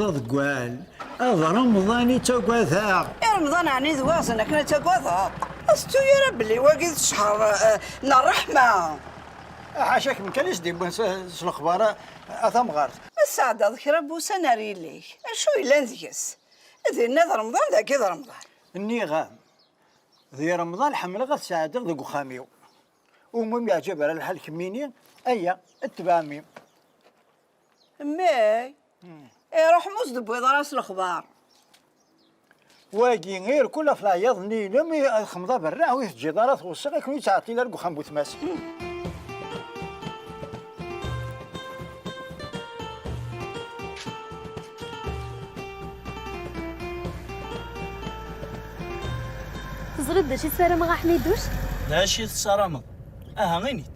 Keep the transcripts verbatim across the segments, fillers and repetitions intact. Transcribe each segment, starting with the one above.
d aḍeggal. D Remḍan i ttagadeɣ. I Remḍan ɛni d waɣzen akken ad tagadeḍ? Ur tettu ara belli wagi d ccher, eh, n ṛṛeḥma. Ḥaca kemm kan i s-d-yewwin s, s lexbar a, a tamɣart. Ma tesɛeddaḍ kra n wussan ar yelli-k, acu yellan deg-s? Dinna d Remḍan, dagi d Remḍan. Nniɣ-am, di Remḍan ḥemmleɣ ad sɛeddiɣ deg uxxam-iw. Umi m-yeɛǧib ara lḥal kemmini, aya, tbeɛ mmi. Mmi, iruḥ mu s-d-tewwiḍ ara s lexbar. Wagi irkul ɣef leɛyaḍ-nni-inem i txemmeḍ aberraɛ, ur yi-teǧǧiḍ ara tɣuṣṣiɣ akken ur yettɛeṭṭil ara deg uxxam n wetma-s. Teẓriḍ d acu i ssarameɣ a Ḥmiduc? D acu i tessarameḍ? Aha, ini-d.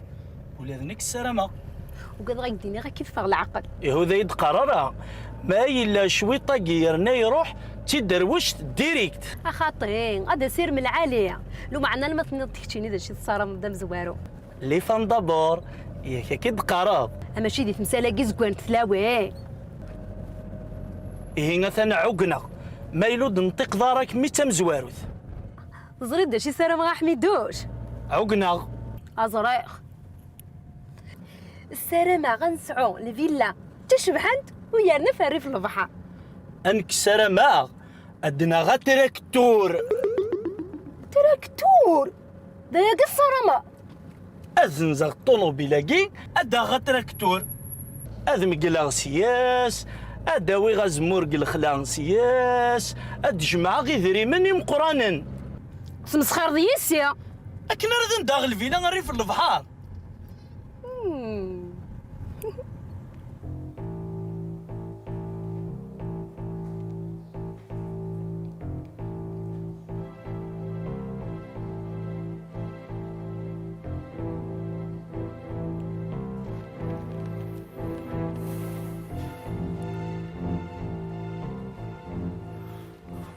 Ula d nekk ssarameɣ. Ugadeɣ ad k-d-iniɣ ad k-iffeɣ leɛqel. Ihi ur d-iyi-d-qqar ara. Ma yella cwiṭ-agi yerna iruḥ, d tiderwect direct. A xaṭi, ad asirem lɛali. Lumeɛna alma tenniḍ-d keččini d acu i tessarameḍ d amezwaru. Les femmes d'abord, yak akka i d-teqqareḍ. A mačči di temsal-agi zeggarent tlawin. Ihi atan ɛugneɣ. Ma yella ur d-nṭiqeḍ ara kemmi d tamezwarut. Teẓriḍ d acu i ssarameɣ a Ḥmiduc? Ɛugneɣ. A ẓriɣ. Ssarameɣ ad nesɛu lvilla d tacebḥant u yerna f rrif n lebḥer. A nekk ssarameɣ ad d-naɣ atraktur. Traktur? D ayagi i tessarameḍ? Ad zenzeɣ ṭṭunubil-agi, ad d-aɣeɣ atraktur. Ad megleɣ sya-s, ad d-awiɣ azemmur deg lexla sya-s, ad d-jemɛeɣ idrimen imeqqranen. Tesmesxireḍ yis-i? Akken ara d-ndaɣ lvila rrif n lebḥer. Hmm.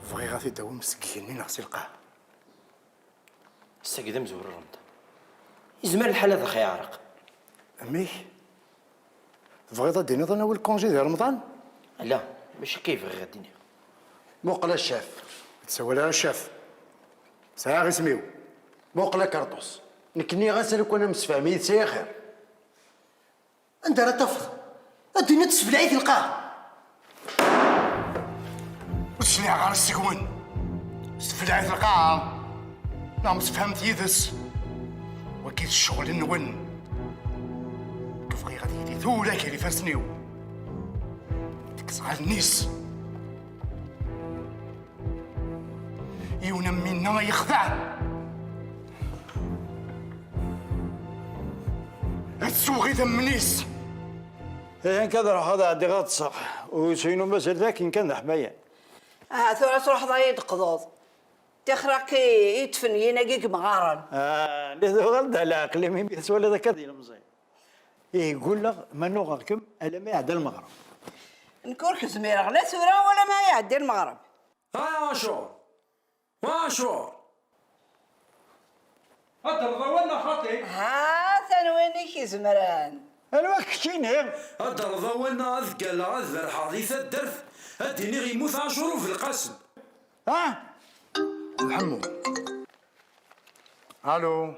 Bɣiɣ ad t-id-tawim seg igenni neɣ si lqaɛa. Ass-agi d amezwaru n Remḍan. Yezmer lḥal ad aɣ-yeɛreq. Amek? Tebɣiḍ ad d-tiniḍ ad nawi lkunji di Remḍan? Ala, Mačči akka i bɣiɣ ad d-iniɣ. Muqel a ccaf. Ur tessawal ara a ccaf. Sɛiɣ isem-iw. Muqel a Kerṭus. Nekk nniɣ-as lukan ad nemsefham yid-s ay axir. Anda ara tafeḍ? Ad d-tiniḍ tessebleɛ-it lqaɛa. Ur sliɛeɣ ara seg-wen. Tessebleɛ-it lqaɛa. Neɣ msefhamet yid-s. Wagi d ccɣel-nwen. Nekk bɣiɣ ad yili tura gar ifassen-iw. Tekkseɣ allen-is. Yiwen am winna ay yexdaɛen. Ad sweɣ idammen-is. Ihi nekk ad ruḥeɣ ad ɛeddiɣ ad ṭṭseɣ. Usu-inu mazal d akken kan d aḥmayan. Aha, tura truḥeḍ ad yi-d-qḍuḍ. Tixer akka i yeṭṭfen yinagi i yemɣaren. Ah, nni tuɣal-d ɛla ɛqel-im imi tettwaliḍ akka d ilemẓi. Ihi gulleɣ ma nuɣeɣ-kem alamma iɛedda lmeɣreb. Nekk ur k-zmireɣ la tura wala ma iɛedda lmeɣreb. A Ɛacur! A Ɛacur! Ad d-terreḍ awal neɣ xaṭi? Ha-t-an win i k-izemren. Anwa keččini? Ad d-terreḍ awal neɣ ad ggalleɣ ad berrḥeɣ di taddart, ad d-iniɣ yemmut Ɛacur U Belqasem. Ha? Lḥemmu. Alu.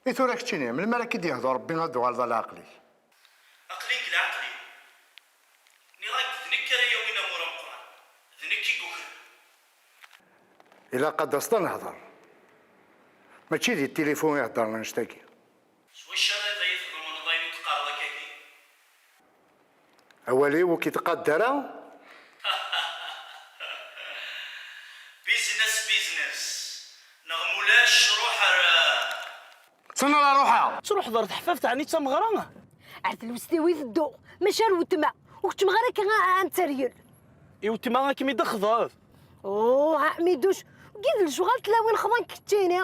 I tura keččini, melmi ara k-id-yehdu Rebbi ad d-tuɣaleḍ a leɛqel-ik? Aql-i deg leɛqel-iw. Nniɣ-ak-d d nekk ara yawin amur ameqqran. D nekk i yukren. Ilaq ad d-taseḍ ad nehder. Mačči di tilifu i heddren annect-agi. S wacu ara d ay-tḍemneḍ ayen i d-teqqareḍ akkagi? Awal-iw ur k-itqadd ara. Business, business. Neɣ mulac, ruḥ ar... Tsenna la ruḥeɣ. Truḥeḍ ɣer teḥfaft ɛni d tameɣra? Ar tlewst-iw i tedduɣ, maca ar weltma. Ur keččmeɣ ara akka a, a nteryel. I weltma ad kem-id-texḍeb? Oh, a Ḥmiduc, wigi d lecɣal tlawin xḍan keččini.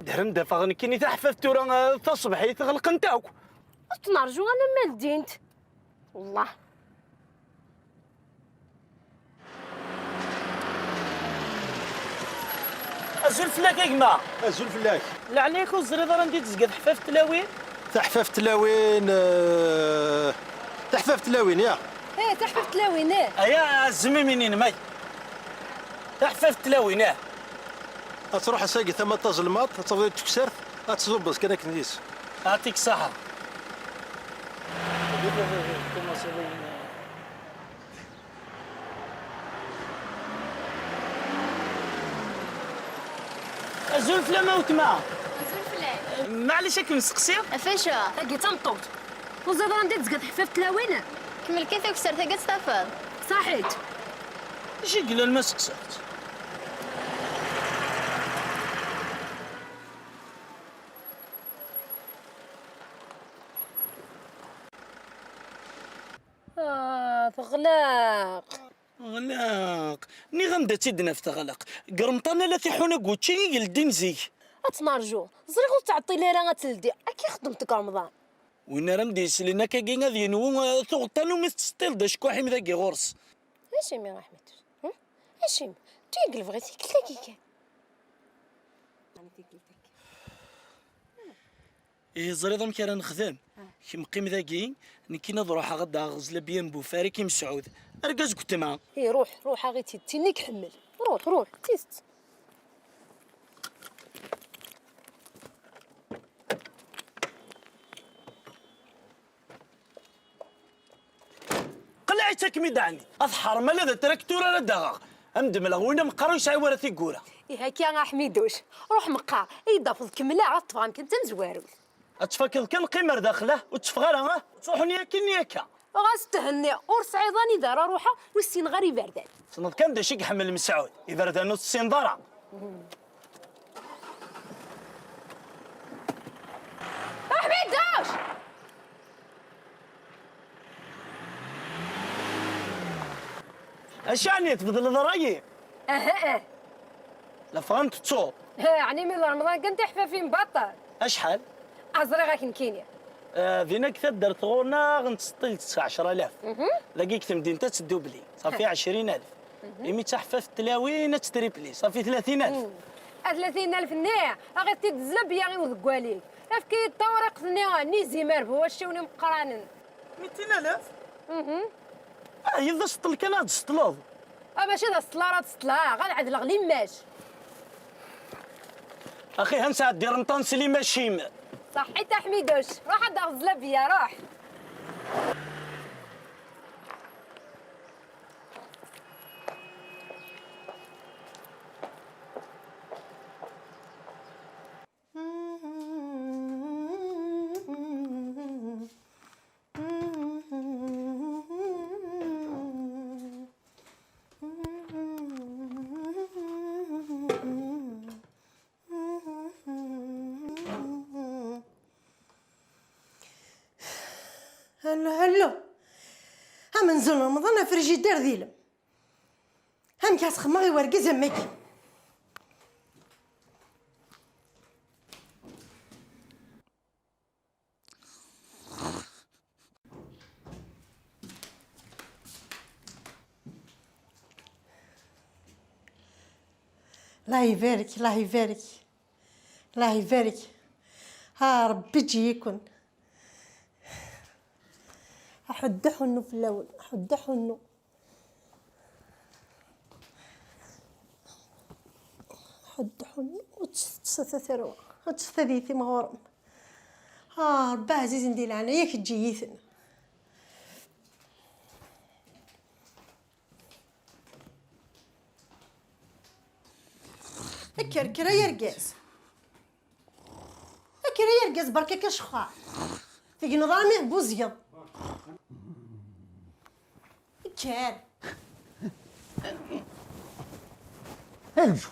Dehren d afeɣ nekkini taḥfaft tura, eh, taṣebḥit ɣelqent akk. Ad tt-nerju alamma ldint. Wellah. Azul fell-ak a gma. Azul fell-ak. Leɛnaya-k ur teẓriḍ ara anda i d-tezga teḥfaft tlawin? Taḥfaft tlawin, eh, taḥfaft tlawin, ya. Eh, taḥfaft tlawin, eh. Aya, azem imi-nnem, ay. Taḥfaft tlawin, eh. Ad truḥ ass-agi tama n tazelmaḍt, ad tafeḍ teksart, ad tẓubbeḍ kan akken dis. Ɛṭik ṣaḥa. Azul fell-am a weltma. Azul fell-ak. Maɛlic ad kem-seqsiɣ? Ɣef acu? Tagi d tameṭṭut. Ur ẓriḍ ara anda i d-tezga teḥfaft tlawin? Kemmel kan taksart-agi ad tt-tafeḍ. Ṣaḥit. Acu i yellan ma seqsaɣ-tt? Ah, teɣleq. Ɣleq. Nniɣ-am-d ad tt-id-naf teɣleq. Deg Remḍan ala tiḥuna n wučči i yeldin zik. Ad tt-nerju. Ẓriɣ ur tettɛeṭṭil ara ad teldi. Akka i xeddment deg Remḍan. Win ara m-d-yeslen akkagi ad yenwu, eh, tuɣeḍ tannumi tettseṭṭileḍ acekkuḥ-im dagi ɣur-s. Acimi a Ḥmiduc? Hm? Acimi? Tu i yelebɣi tikkelt-agi kan. Ihi teẓriḍ amek ara nexdem? Ah. Kemm qqim dagi, nekkini ad ruḥeɣ ad d-aɣeɣ ẓlabya n Bufarik i Mesɛud. Argaz n weltma. Ih, ruḥ, ruḥ, aɣ-itt-id, d tin i iḥemmel. Ruḥ, ruḥ, d tidet. Qleɛ-itt akken i d-ɛni. Ad ḥerm ala d atraktur ara d-aɣeɣ. Ad m-d-mleɣ win ameqqar ur yesɛi wara tiggura. Ih, akka a Ḥmiduc. Ruḥ meqqar, i yi-d-tafeḍ kemmleɣ, ad tt-tebɣam kan d tamezwarut. Ad tfakeḍ kan qqim ar daxel, ah, ur tteffeɣ ara, ah. Ttruḥun yakkin yakka. Ɣas thenni, ur sɛiḍ anida ara ruḥeɣ, ur ssineɣ ara iberdan. Tessneḍ kan d acu i iḥemmel Mesɛud, iberdan ur tessineḍ ara. Ḥmiduc! Acu ɛni tbeddleḍ ṛṛay? Aha, ah. La ffɣent ttuɣ. Ha, ɛni mi d Remḍan kan tiḥfafin baṭel? Acḥal? Ah, ẓriɣ ak nekkini. Ah, dinna deg taddart ɣur-neɣ nettseṭṭil-tt ɛecra alaf. Mhm. Dagi deg temdint ad teddubli, ṣafi ɛecrin alef. Mhm. Imi d taḥfaft tlawin ad tettripli, ṣafi tlatin alef. Mhm. A tlatin alef-nni, aɣ-it-id ẓlabya i udeggal-ik. Efk-iyi-d tawriqt-nni n izimer bu wacciwen imeqqranen. Mitin alaf? Mhm. Ah, yella d aseṭṭel kan ad tseṭṭleḍ. Ah, mačči d aseṭṭel ara tseṭṭleɣ, ad ɛedleɣ limmac. Axi ha nesɛeddi renṭan s limacim. Ṣaḥit a Ḥmiduc, ruḥ ad d-taɣeḍ zlabya, ruḥ. Hello, hello. Amenzu n Remḍan, afrijidir d ilem. Amek ad xemmeɣ i wergaz am wagi? الله يبارك، الله يبارك، الله يبارك. ها ربي يجيكم. أحد حنو في الأول، أحد حنو. حد حن وتستثروا وتستذيثي مغورم. آه، ربي عزيز ندير العناية كتجيثن. اكر كرا يا رقاز. اكر يا رقاز، بركك اشخاع. تيجي نظامي بوزيض. كان. Arǧu.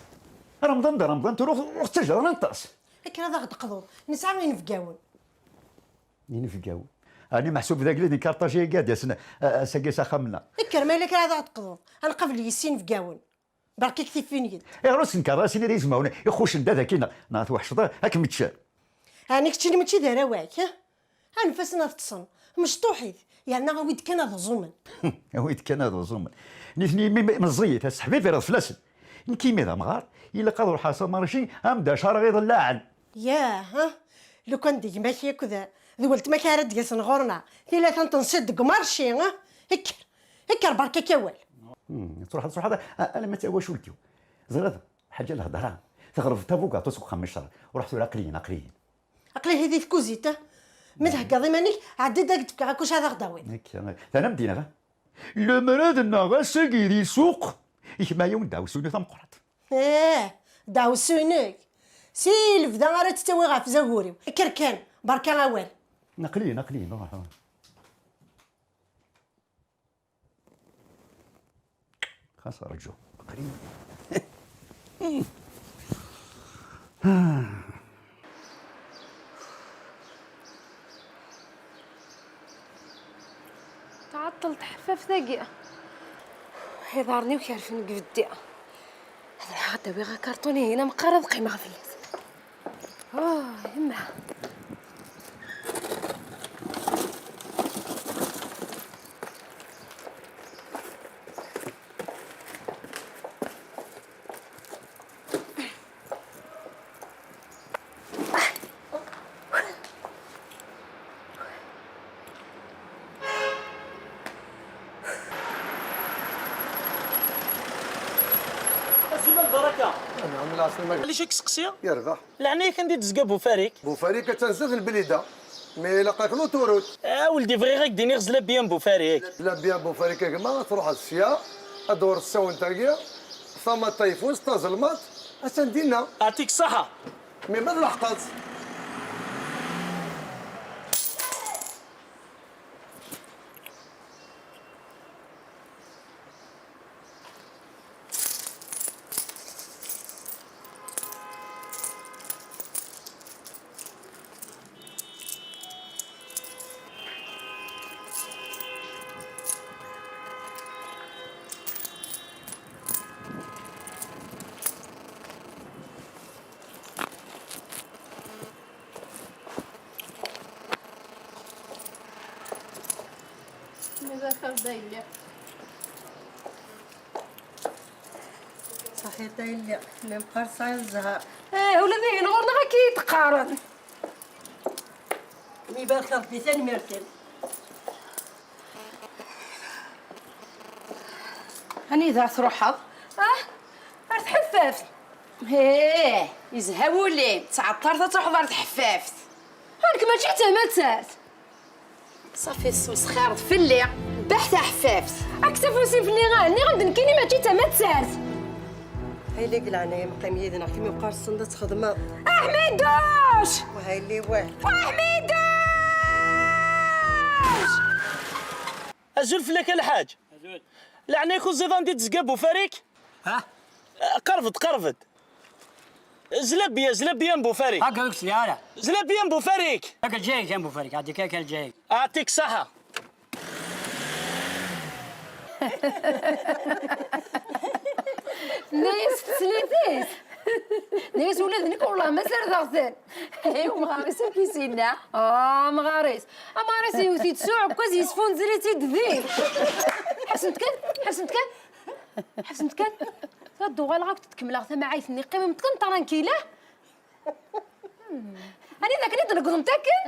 Remḍan d Remḍan, tura ur ɣ-ttaǧǧa ara neṭṭes. Akken ad aɣ-d-qḍuḍ, nesɛa inebgawen. Inebgawen? Ɛni meḥsub d agellid n karṭaji-agi ad d-yasen, a, ass-agi s axxam-nneɣ? Kker, ma yella kra ad aɣ-d-qḍuḍ, ad nqabel yis inebgawen. Berka-k tiffinyin. Ayɣer ur s-tenkeṛ ara sin-agi izmawen ixuccen da dagi neɣ, neɣ twḥecḍeḍ ara ad kem-ččen? Ɛni keččini mačči d arraw-ak, ha? Anef-asen ad ṭṭsen, mecṭuḥit, yerna awi-d kan ad ẓumen. Awi-d kan ad ẓumen. Nitni imi me-, meẓẓiyit, ad sseḥbibireḍ fell-asen. Nekk imi d amɣar, ilaq ad ruḥeɣ s amarci, am d acu ara ɣ-iḍellaɛen. Yah, ha? Lukan d gma-k yakk d, d weltma-k ara d-yasen ɣur-neɣ, tilata n tenṣiḍ deg umarci, ha? Kker, kker, berka-k awal. Hmm, truḥeḍ, truḥeḍ, a-, alamma d tawacult-iw. Ẓriḍ, Ḥaǧa lhedra, teɣreb tabugaṭut seg uxxam n ccreɛ. Ruḥ tura, aql-iyi-n, aql-iyi-n. Aql-iyi di tkuzit, ah. Mi theggaḍ iman-ik, ɛeddi-d ad k-d-fkeɣ akuc ad aɣ-d-tawiḍ. Akka, ternam-d dinna, ha? Lemmer ad nnaɣ ass-agi di ssuq, i kemm ɛyiwen ddeɛwessu-inu tameqqrant. Eh, ddeɛwessu-inek. Si lebda ara tt-tawi ɣef zagur-iw. Kker kan, berka awal. Aql-iyi-n, aql-iyi-n, ruḥ, ruḥ. Xas rǧu. Aql-iyi. Tɛeṭṭel tḥeffaft-agi. Iḍarren-iw kerfen deg beddi. Ad ruḥeɣ ad d-awiɣ akarṭun-ihin ameqqar ad qqimeɣ fell-as. Oh, yemma. Azul a lbaraka. Anɛam, lɛeslama. Ɛlac i k-seqsiɣ? Yerbeḥ. Leɛnaya-k, anda i d-tezga Bufarik? Bufarik attan zdat n Blida. Mi ilaq-ak l'autoroute. A weldi, bɣiɣ ad k-d-iniɣ zlabya n Bufarik. Zlabya n Bufarik a gma, ad truḥeḍ sya, ad d-tewreḍ tsawent-agi, tama n Tayeffust, tazelmaḍt, attan dinna. Ɛṭik ṣṣeḥḥa. Mi ma tleḥqeḍ. Mazal xir da yelli. Ṣaḥit a yelli, llan qqar tesɛiḍ zzher. Eh, ula d ihin ɣur-neɣ akka i d-qqaren. Mi barek Rebbi, tanemmirt-im. Anida truḥeḍ? Ah, ar tḥeffaft. Hee, yezha wul-im, ttɛeṭṭart ad truḥeḍ ar tḥeffaft. Nekk mačči d tamattart. Ṣafi, tesmesxireḍ fell-i. Baḥ taḥeffaft. Kkes afus-im fell-i, ah, nniɣ-am-d nekkini mačči d tamattart. Ay la deg leɛnaya-m qqim yid-neɣ, kemmi uqar tessneḍ ad txedmeḍ. Aḥmiduc! Wah, ay liwal. Aḥmiduc! Azul fell-ak a lḥaǧ. Azul. Leɛnaya-k ur ẓiḍan di tezga Bufarik? Ha? Qerb-d, qerb-d. Zlabiya, zlabiya n Bufarik. Akka ur k-sliɣ ara. Zlabiya n Bufarik. Akka Lǧayeg a Bufarik, ɛeddi kan, akka Lǧayeg. Ɛṭik ṣaḥa. Tenna-yas teslit-is. Tenna-yas ula d nekk, wellah ma serdeɣ-ten. Ay, umɣar-is amek i s-yenna? Ah, amɣar-is. Amɣar-is yewwet-it s uɛekkaz, yesfunzer-itt-id din. Ḥebsemt kan, ḥebsemt kan. Ḥebsemt kan. Ad d-uɣaleɣ ad kent-kemmleɣ tamɛayt-nni. Qqimemt kan tranquille, ah? Hmm. Anida akken i d-tneggeḍemt akken?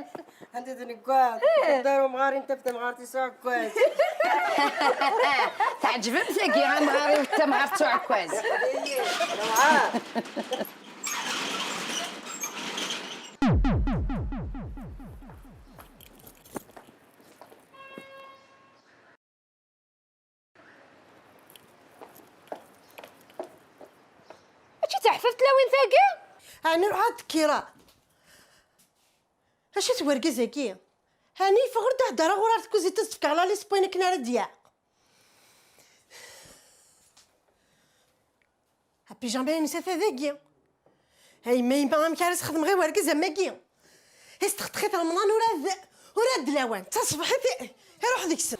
Anda d-neggeḍ? Eh. Dar umɣar-in taf tamɣart-is uɛekkaz. Teɛǧeb-am tagi, amɣar-iw d tamɣart s uɛekkaz. Iyi, amɣar. Mačči d taḥeffaft tlawin tagi? Ɛni ruḥ ad tekkireḍ? Acu-t wergaz-agi? Ɛni yeffeɣ ur d-heddreɣ ur ar tkuzit ad s-d-fkeɣ la liste n wayen akken ara d-yaɣ? Apijama-ines ata dagi. A yemma, yemma, amek ara s-xedmeɣ i wergaz am wagi? Yesteqteq-it Remḍan ur ad, ur ad d-lawan. D taṣebḥit i, iruḥ deg-sen.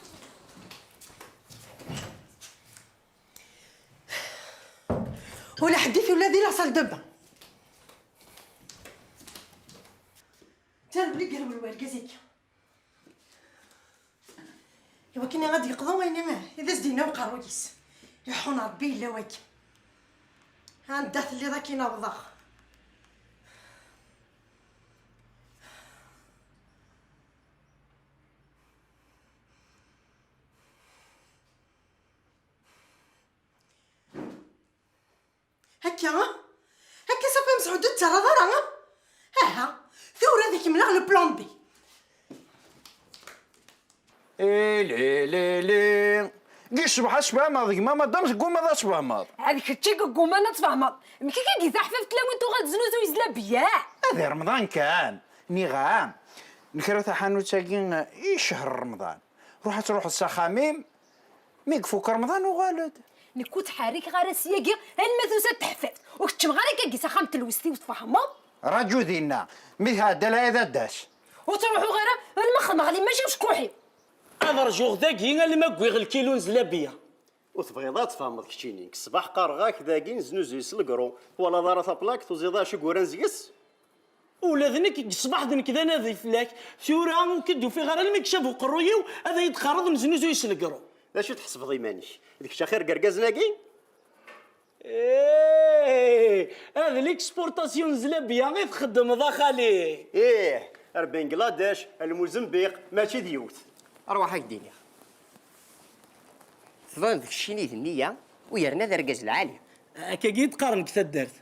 Ula ḥedd ula di la salle de bain. Tter wli gerwel wergaz-agi. Iwakken ad d-yeqḍu wayen i d as-d-yenna uqerruy-is. Iḥun Ṛebbi yella wagi. Anda telliḍ akin awḍeɣ. Akka, akka safi a Mesɛud, ur tettarraḍ ara, ah? Aha, tura ad kemmleɣ le plan B. Ili, li, li. Gi ṣṣbeḥ ad tfehmeḍ, gma madam teggumaḍ ad tfehmeḍ. Ad kečč i yegguman ad tfehmeḍ. Amek akka gi taḥfift tlawin tuɣal teznuzu izla beyyaɛ? Ad i Remḍan kan. Niɣ-am, nekra taḥanut-agi i ccher Remḍan. Ruḥ ad truḥeḍ s axxam-im. Mi ifuk Remḍan, uɣal-d. Nekk ur ttḥerrikeɣ ara syagi alma tusa-d teḥfift. Ur keččmeɣ ara akkagi s axxam n telwest-iw, tfehmeḍ? Raǧu dinna, mi tɛedda lɛid ad d-tas. Ur ttruḥuɣ ara alma xedmeɣ limmac i ucekkuḥ-iw. Ad rǧuɣ dagi alma wwiɣ lkilu n zlabiya. Ur tebɣiḍ ad tfehmeḍ keččini. Nekk ṣṣbeḥ qqareɣ-ak dagi neznuzuy s legru. Twalaḍ ara taplakt, ur teẓriḍ acu i yuran seg-s? Ula d nekk, deg ṣṣbeḥ d nekk d anadi fell-ak. Tura ur k-id-ufiɣ ara, almi yecab uqerruy-iw, ad iyi-d-qqareḍ neznuzuy s legru. D acu tḥesbeḍ iman-ik? D kečč axir deg yergazen-agi? Ih, ah, d l'exportation n zlabya i txeddmeḍ a xali. Ih, ar Bangladesh, ar Lmuzembiq, mačči d yiwet. Arwaḥ ad k-d-iniɣ. Tban d keččini d nniya, u yerna d argaz lɛali. Akkagi i d-qqaren deg taddart.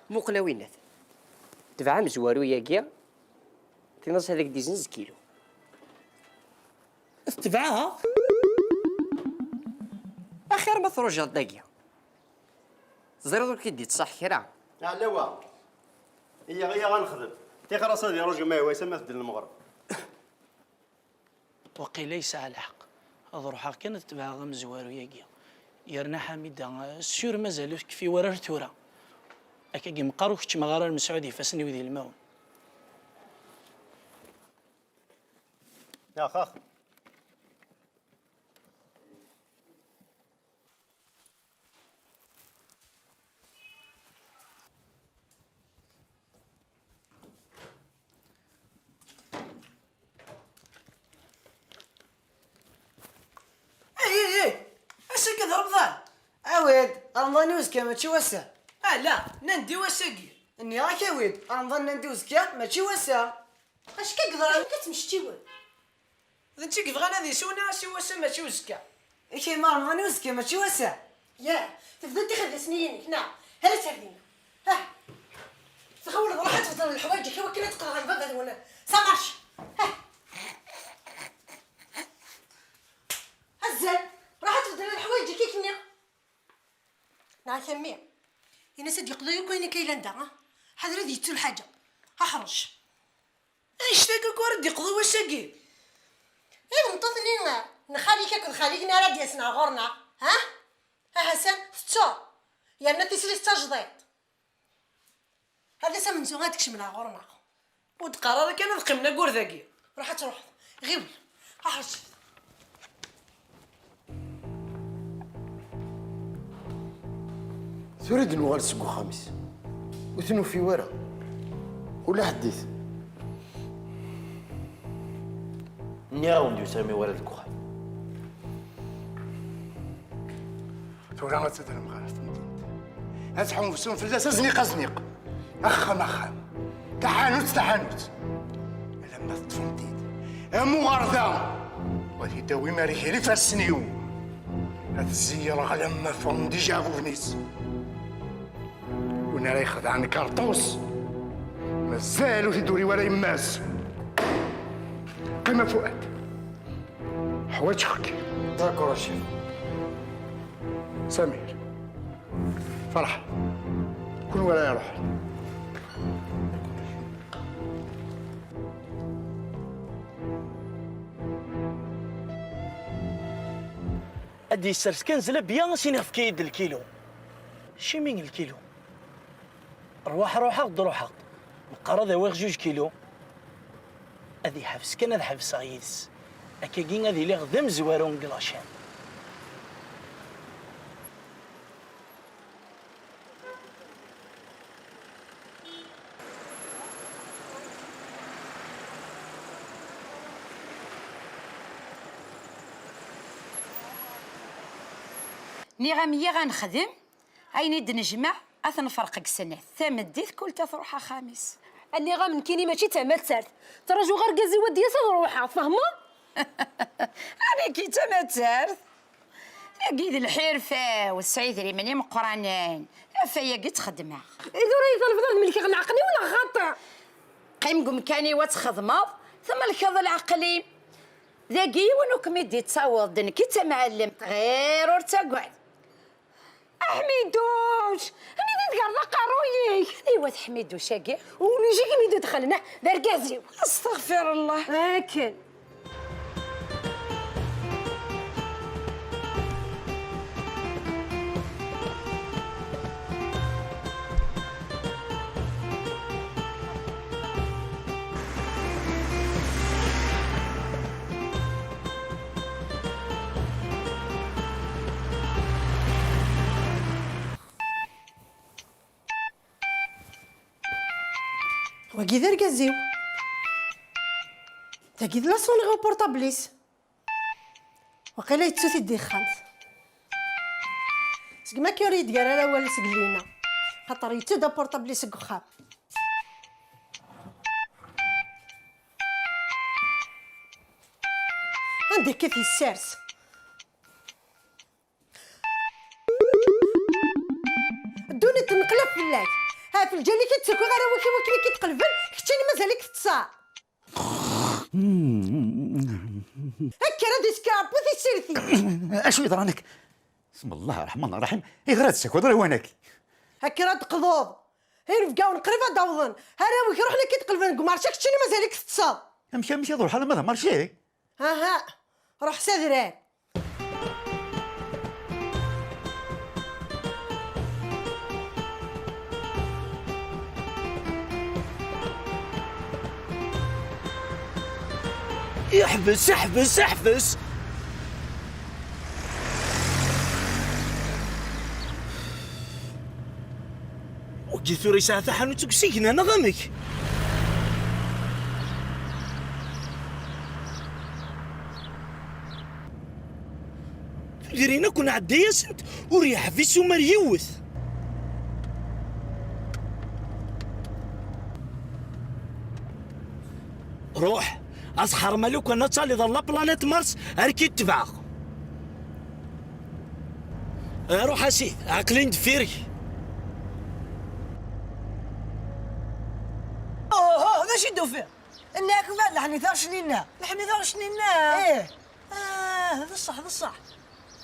Muqel a winnat. Tebɛa amezwaru-yagi, tiniḍ-as ad ak-d-izenz kilu. Tebɛa? Axir ma trujaḍ dagi. Teẓriḍ ur k-id-ittṣaḥ kra. Ɛlawa. Iyyaɣ, iyyaɣ ad nexdem. Tixer-as ad iruj ma ihwa-s ama tedden lmeɣreb. Waqila yesɛa lḥeqq. Ad ruḥeɣ kan ad tebɛeɣ amezwaru-yagi. Yerna Ḥamida, sûr mazal ur tekfi wara ar tura. Akkagi meqqar ur keččmeɣ ara ar Mesɛud ifassen-iw d ilmawen. Ax, ax. Ey, ey, ey! Ass-agi d Remḍan! Awi-d, Remḍan i uzekka, mačči wass-a. Ala, nnan-d i wass-agi. Nniɣ-ak awi-d, Remḍan nnan-d i uzekka, mačči wass-a. Acu akka yeḍran? Acu akka ttmecčiwen? D netta i yebɣan ad isew, nniɣ-as i wass-a mačči uzekka. Yak a yemma Remḍan i uzekka mačči wass-a. Yah, tebdiḍ tixeddasen-inek, neɣ? Ar ad terdin. Ah. Txawleḍ, ruḥ ad tbeddleḍ leḥwayeǧ-ik i wakken ad teqqleḍ ɣer baba-twen. Ça marche. Ah. Azzel, ruḥ ad tbeddleḍ leḥwayeǧ-ik i k-nniɣ. Neɣ a mmi, ini-as ad yeqḍu akk ayen akka yellan da, ah. Ḥader ad yettu lḥaǧa. Aḥṛec. Annect-agi akk ara d-yeqḍu wass-agi? I tmeṭṭut-nni n xali-k akked xali-k-nni ara d-yasen ɣer ɣur-neɣ, ha? Ahasan, tettuḍ. Yerna tislit d tajdiṭ. Ad as amenzu ad kecmen ɣer ɣur-neɣ. Ur d-qqar ara kan ad qqimen ayyur dagi. Ruḥ ad truḥeḍ. Ɣiwel. Aḥrec. Tura i d-nuɣal seg uxxam-is. Ur t-nufi wara. Ula ḥeddit. Nniɣ-awen-d ur sɛim wara deg uxxam. Tura ad tadrem ɣer temdint. Ad tḥewwsem fell-as azniq, azniq. Axxam, axxam. Taḥanut, taḥanut. Alamma teṭṭfem-t-id. Am uɣerda. Wa t-id-awim ar gar ifassen-iw. Ad t-zeyreɣ alamma ffɣen-d ijeɛbuben-is. Win ara ixedɛen karṭus, mazal ur t-id-uri wara yemma-s. Qqim a Fuad. Ḥwaǧeɣ-k. D'accord, a chef. Samir. Ferḥ. Kunwi ara iruḥen. Ad d-yessers kan zlabya, as-iniɣ efk-iyi-d lkilu. Cimi lkilu? Rwaḥ ruḥeɣ-d ruḥeɣ-d. Meqqar ad awiɣ juj kilu. Ad yeḥbes kan ad ḥebseɣ yid-s. Akkagi ad iliɣ d amezwaru deg la chaîne. Nniɣ-am yiɣ ad nexdem, ayen i d-nejmeɛ ad t-nferq deg snat. Tameddit kul ta truḥ axxam-is. Nniɣ-am nekkini mačči d tamattart. Ttrajuɣ argaz-iw ad d-yas ad ruḥeɣ, tfehmeḍ? Aniki d tamattart? Tagi d lḥirfa-w, tesɛa idrimen imeqqranen. Ɣef wayagi ttxeddmeɣ. I tura i talbeḍ ad melkeɣ leɛqel-iw neɣ xaṭi? Qqim deg umkan-iw ad txedmeḍ, tmelkeḍ leɛqel-im. Dagi yiwen ur kem-id-ittaweḍ, d nekk i d tamɛellemt, ɣir ur ttagad. A Ḥmiduc, anida tgerḍ aqerruy-ik? Aniwa d Ḥmiduc-agi? Ulac i kem-id-idxlen, ah, d argaz-iw. Astaɣfirullah. Akken. Wagi d argaz-iw. Tagi d la sonnerie uportable-is. Waqila yettu-t-id di texxamt. Segmi akka ur yi-d-yerra ara awal seg Lina, xaṭer yettu-d aportable-is seg uxxam. Anda akka t-yessers? Ddunit tenqlab fell-ak. Ha, ɣef lǧal-ik i d-ttakiɣ arraw-ik i wakken ad k-id-qelben, keččini mazal-ik teṭṭseḍ. Kker ad isker Rebbi tisirt-ik. Acu yeḍran-ak? Bismillah ar-Rahman ar-Rahim. Ayɣer ad tessakiḍ lawan-agi? Kker ad d-teqḍuḍ. Inebgawen qrib ad d-awḍen. Arraw-ik ruḥen ad k-id-qelben deg umarci, keččini mazal-ik teṭṭseḍ. Amek, amek ad ruḥeɣ alamma d amarci? Aha, ruḥ s adrar. Iḥbes, iḥbes, iḥbes! Wagi tura yesɛa taḥanut deg usigna, neɣ amek? Tudrin akk nɛedda-yasent, ur yeḥbis umar yiwet. Ruḥ, asḥerma lukan ad taliḍ ɣer la planète Mars, ar k-itbeɛ. Ruḥ a Sid, aql-in deffir-k. Oh, oh, d acu i d-ufiɣ? Nniɣ-ak ma d leḥni taɣecnin-a. Leḥni taɣecnin-a? Ih. Ah, d ṣṣeḥ, d ṣṣeḥ.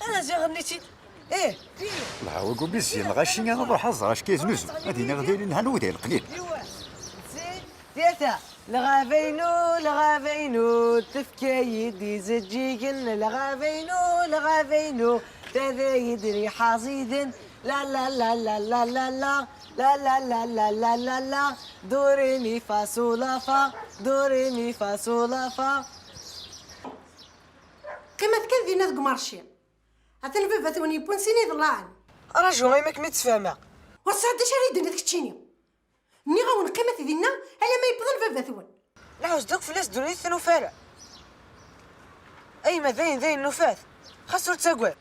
Ad ziɣ nniɣ-tt-id. Ih, ih. Lɛaweg umi zzin lɣaci, ad ruḥ ad ẓreɣ acu k-yeznuzu. Ad iniɣ d ayen lhan u d ayen qlil. Yiwwas. Zid. Tiyata. Lɣaba-inu, lɣaba-inu, tefka-yi-d izeǧǧigen. Lɣaba-inu, lɣaba-inu, tadda-yi-d riḥa ẓiden. La la la la la la la. La la la la la la la. Do, ré, mi, fa, sol, la, fa. Do, ré, mi, fa, sol, la, fa. Qqimet kan dinna deg umarci. Atan baba-twen yewwi-n sin iḍellaɛen. Raju, ayma kem-id-sfehmeɣ. Ur tesɛiḍ d acu ara yi-d-tiniḍ keččini. Nniɣ-awen qqimet dinna alamma yewweḍ-n baba-twen. Lɛuzd akk fell-as ddunit ur t-nufi ara. Ayma dayen dayen nufa-t. Xas ur ttagad.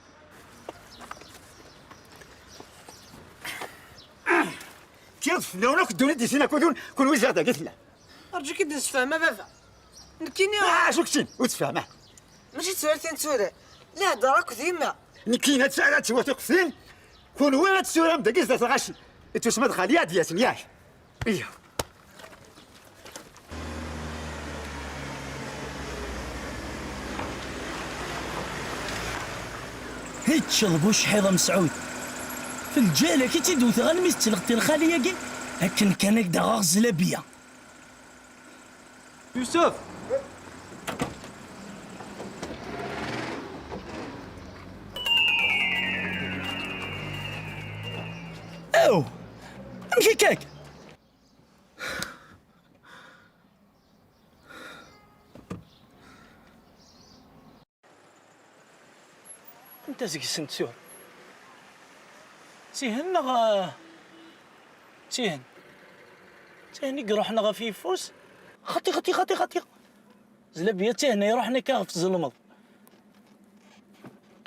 Kkiɣ-d fell-awen akk ddunit di sin akud-wen, kunwi ziɣ dagi tellam. Rǧu-k-id-nessefhem a baba. Nekkini. Ah, acu keččini, ur tessefhem ara. Mačči d tura tin tura. La heddreɣ akked yemma. Nekkini ad tt-, ad twatiqef tin. Kunwi ad tessuram dagi zdat lɣaci. Ittusma d xali ad d-yasen, yak? Iya. Eččeḍ bucḥiḍ a Mesɛud. F lǧal-ak i tt-id-wteɣ almi tettleɣ tilxali-agi, akken kan ad k-d-aɣeɣ zlabiya. Yusef! Aw! Amek akka-k? Anta seg-sent tura? D tihin neɣ, eh, d tihin? D tihin i iruḥen ɣef yeffus? Xaṭi, xaṭi, xaṭi, xaṭi. Zlabiya d tihin i iruḥen akka ɣef tzelmeḍ.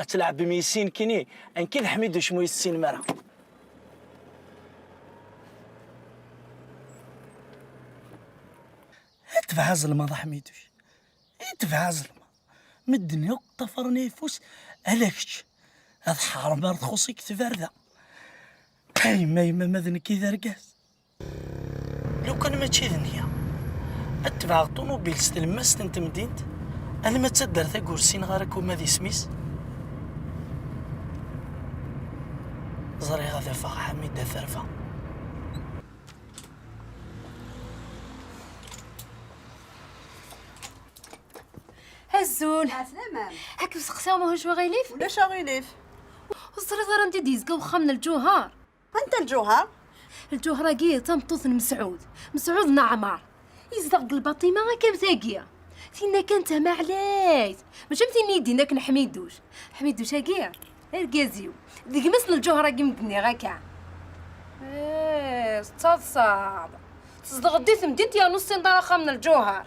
Ad tleɛbem yis-i nekkini, nekki d Ḥmiduc mu yessinem ara. Itbeɛ azelmaḍ a Ḥmiduc. Itbeɛ azelmaḍ. Medden akk ṭṭafaren ayeffus, ala kečč. Ad ḥarem ar txuṣ-ik tbarda. Ay ma yemma, ma d nekk i d argaz. Lukan mačči d nniya, ad tebɛeḍ ṭumubil s tlemmast n temdint, alma d taddart agi ur ssineɣ ara akk ma d isem-is. Ẓriɣ ad afeɣ Ḥamid Aferfa. Azul. Ɛeslama. Ad kem-steqsiɣ ma ulac aɣilif? Ulac aɣilif. Ur teẓriḍ ara anda i d-yezga wexxam n Lǧuher? Anta Lǧuher? Lǧuher-agi d tameṭṭut n Mesɛud. Mesɛud n Ɛmar. Yezdeɣ deg Lbaṭima akka am tagi. Tinna kan tamaɛlayt. Mačči am tin i d-yenna akken Ḥmiduc. Ḥmiduc-agi d argaz-iw. D gma-s n Lǧuher-agi i m-d-nniɣ akka. Ih, tettaḍsaḍ. Tzedɣeḍ di temdint yernu ur tessineḍ ara axxam n Lǧuher.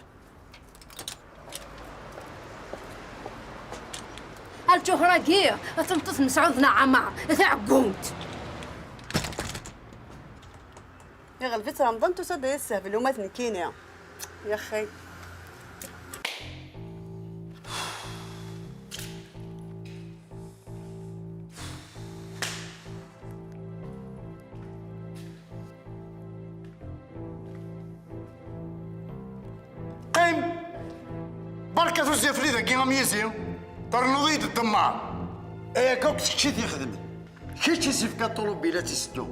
A Lǧuher-agi, a tameṭṭut n Mesɛud n Ɛmar, a taɛeggunt. Iɣleb-itt Remḍan, tusa-d ad as-tessehbel uma d nekkini. Yaxi. Qqim! Berka tuzzya fell-i dagi am yizi, ternuḍ-iyi-d ddemmer. Ayagi akk d kečč i t-ixedmen. Kečč i s-ifkan ṭulubil ad tt-iseddu.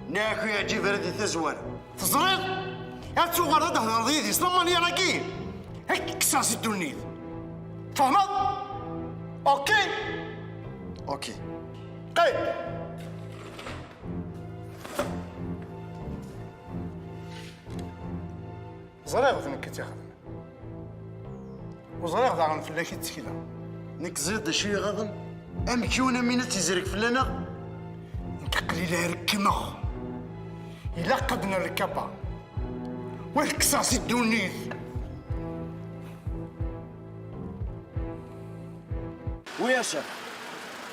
Nniɣ-ak ur yeɛǧib ara di tazwara. Teẓriḍ? Ad tuɣaleḍ ad d-thedreḍ yid-i s lamanyir-agi, ad k-kkseɣ si ddunit. Tfehmeḍ? Ok? Ok. Qqim! Ẓriɣ d nekk i tt-ixedmen. U ẓriɣ daɣen fell-ak i ttekleɣ. Nekk ẓriɣ d acu i ɣaḍen. Amek yiwen am win ad tt-izreg fell-aneɣ? Nekk qlil ara kkmeɣ. Ilaq ad nerr lkapa. Wa ad kkseɣ si ddunit. Wi a caf.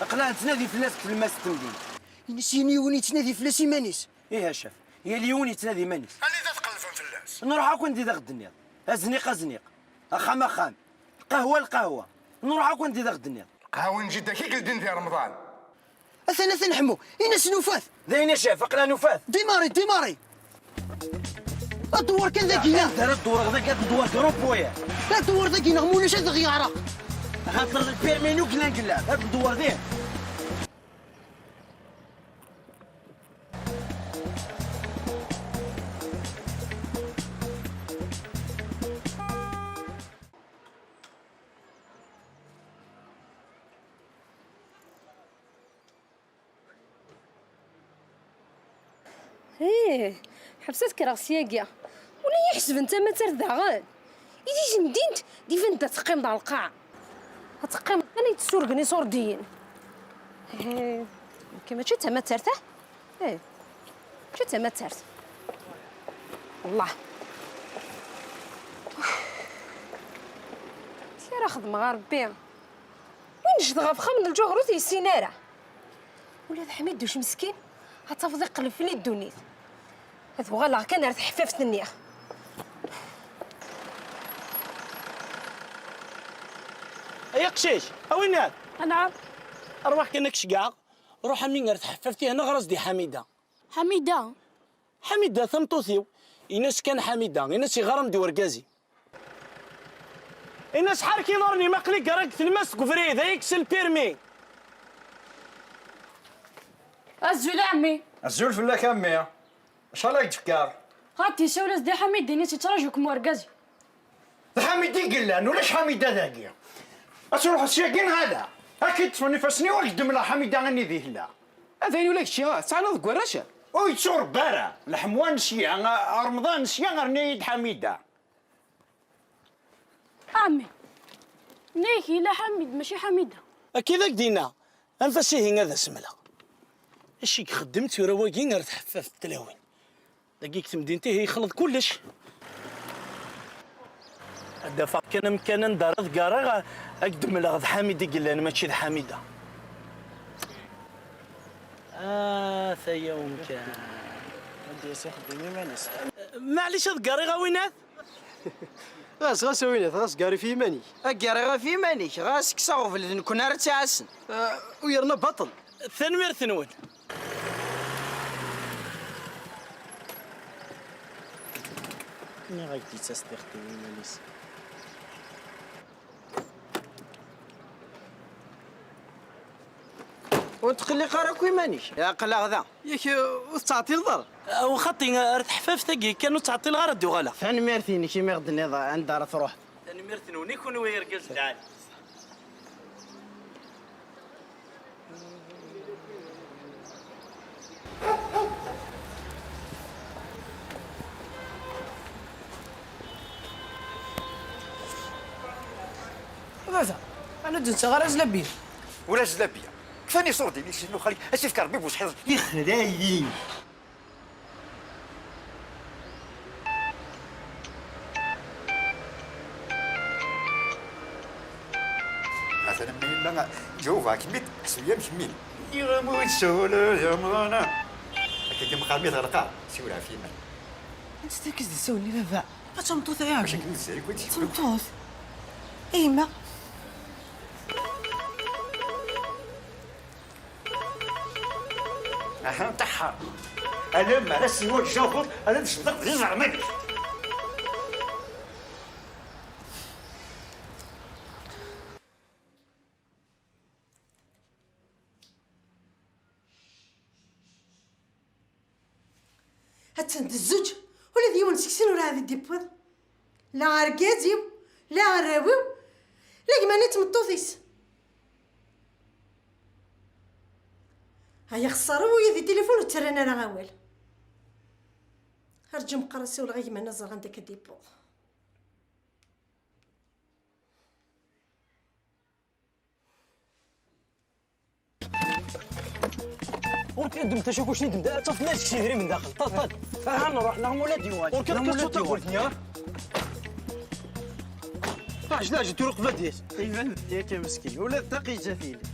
Aql-aɣ nettnadi fell-as deg tlemmast n temdint. Ini-as yal yiwen yettnadi fell-as iman-is. Ih a caf. Yal yiwen yettnadi iman-is. Anida tqelbem fell-as? Nruḥ akk anda i d aɣ-d-tenniḍ. Azniq, azniq. Axxam, axxam. Lqahwa, lqahwa. Nruḥ akk anda i d aɣ-d-tenniḍ. Lqahwa n jidda-k i yeldin di Remḍan. Atan, atan Ḥemmu, in-as nufat. D ayen a caf, aql-aɣ nufat. Démarrer, démarrer. Ad dewwer kan dagi, ya. Anda ara dewreɣ dagi, ad dewwer groupe waya. Ad dewwer dagi, neɣ ma ulac ad ɣ-yeɛreq. Xaṭer lpirmi n uglan glan, ad dewwer din. Ih, ḥebset kkreɣ syagi. Ula yi-ḥesben d tamatart daɣen. I di temdint, d-iban-d ad teqqimeḍ ɣer lqaɛa. Ad teqqimeḍ kan ad tessurgen iṣurdiyen. Ih, nekki mačči d tamatart, ah? Ih, mačči d tamatart. Wellah. Amek ara xedmeɣ a Rebbi? Win jdeɣ ɣef xxam n lǧuher ur t-yessin ara. Ula d Ḥmiduc meskin, ad tafeḍ iqleb fell-i ddunit. Ad uɣaleɣ kan ar teḥfaft-nni. Ay aqcic, a winna! Anɛam. Arwaḥ kan ad k-ceggɛeɣ, ruḥ a mmi ar teḥfaft-ihin, ɣer-as-d i Ḥamida. Ḥamida? Ḥamida, tameṭṭut-iw. Ini-as kan Ḥamida, ini-as iɣaram-d i urgaz-iw. Ini-as ḥerrek iḍarren-im, aql-i ggareɣ deg tlemmast deg ubrid, ad yekkes lpirmi. Azul a ɛemmi. Azul fell-ak a mmi. Acḥal ay d-tekker? Xaṭi, sawel-as-d i Ḥamid, ini-as yettraǧu-kem urgaz. D Ḥamid i yellan, ulac Ḥamida dagi. Ad truḥeḍ syagi neɣ ala? Ad k-id-ṭṭfen ifassen-iw, ad k-d-mleɣ Ḥamida anida i tella. Atan ula kečči, ah, tettɛanaḍ deg warrac? Ur yetturebba ara. Leḥmwa n sya, a Remḍan n sya, rnu-yi-d Ḥamida. A ɛemmi, nnek yella Ḥamid, mačči Ḥamida. Akka i d ak-d-yenna. Anef-as ihi ad as-mleɣ. Acu i ixeddem tura wagi ar teḥfaft n tlawin? Dagi deg temdint ihi yexleḍ kullec. Ad d-afeɣ kan amkan anda ara ḍeggareɣ, ad k-d-mleɣ d Ḥamid i yellan, mačči d Ḥamida. Ah, taya umkan. Ad d-yas ixeddem iman-is. Maɛlic ad ḍeggariɣ a winat? Ɣas, ɣas a winat, ɣas ḍeggar ɣef yiman-ik. Ad ḍeggariɣ ɣef yiman-ik, ɣas kkes aɣbel d nekkni ara tt-iɛassen. Ah, u yerna baṭel. Tanemmirt-nwen. Nniɣ-ak-d yettas-d ixeddem iman-is. Ur tqelliq ara akk iman-ik. Aql-aɣ da. Yak, ur tettɛeṭṭileḍ ara? Aw xaṭi, ar teḥfaft-agi kan ur ttɛeṭṭileɣ ara ad d-uɣaleɣ. Tanemmirt-inek imi ɣ-d-tenniḍ anda ara truḥeḍ. Tanemmirt-nwen i kunwi irgazen lɛali. Baba, ɛni ur d-nettaɣ ara zlabiya? Ula zlabiya. Kfan iṣurdiyen i sin uxali, ad s-ifk Rebbi bu sḥiḍ. Ixlayi. Atan am yella, ǧawbeɣ-kem-id, ḥseb-iyi am kemmi. Nniɣ-am ur tsawaleḍ ara. Akka kan meqqar mi tɣelqeḍ, siwel ɣef yiman. Ansi akka i s-d-ssawlen i baba? Ma d tameṭṭut ay aɛjel. Akken i d-zzay, kul d tameṭṭut. A yemma. Aha, nṭeḥḥer. Alamma ara s-iwal Jahoud, ad d-sbeddeɣ d iẓerman-ik. Attan d zzuǧ, ula d yiwen seg-sen ur ɛad i d-yewwiḍ. La argaz-iw, la arraw-iw, la gma-nni d tmeṭṭut-is. Ay axeṣṣar, ula di tilifun ur ttarran ara awal. Rǧu meqqar ad siwleɣ i gma-nni ad ẓreɣ anda akka d-yewweḍ. Ur tqeddem tacakuct-nni d-, ad tafeḍ ma yesks idrimen daxel. Ṭaṭ, ṭaṭ. Aha, nruḥ, neɣ mula d-yuɣal. Ur neɣ mula d-yuɣal. Aɛjel, aɛjel, tura qbel ad d-yas. Iban-d akka meskin. Ula d taqijjat-ines.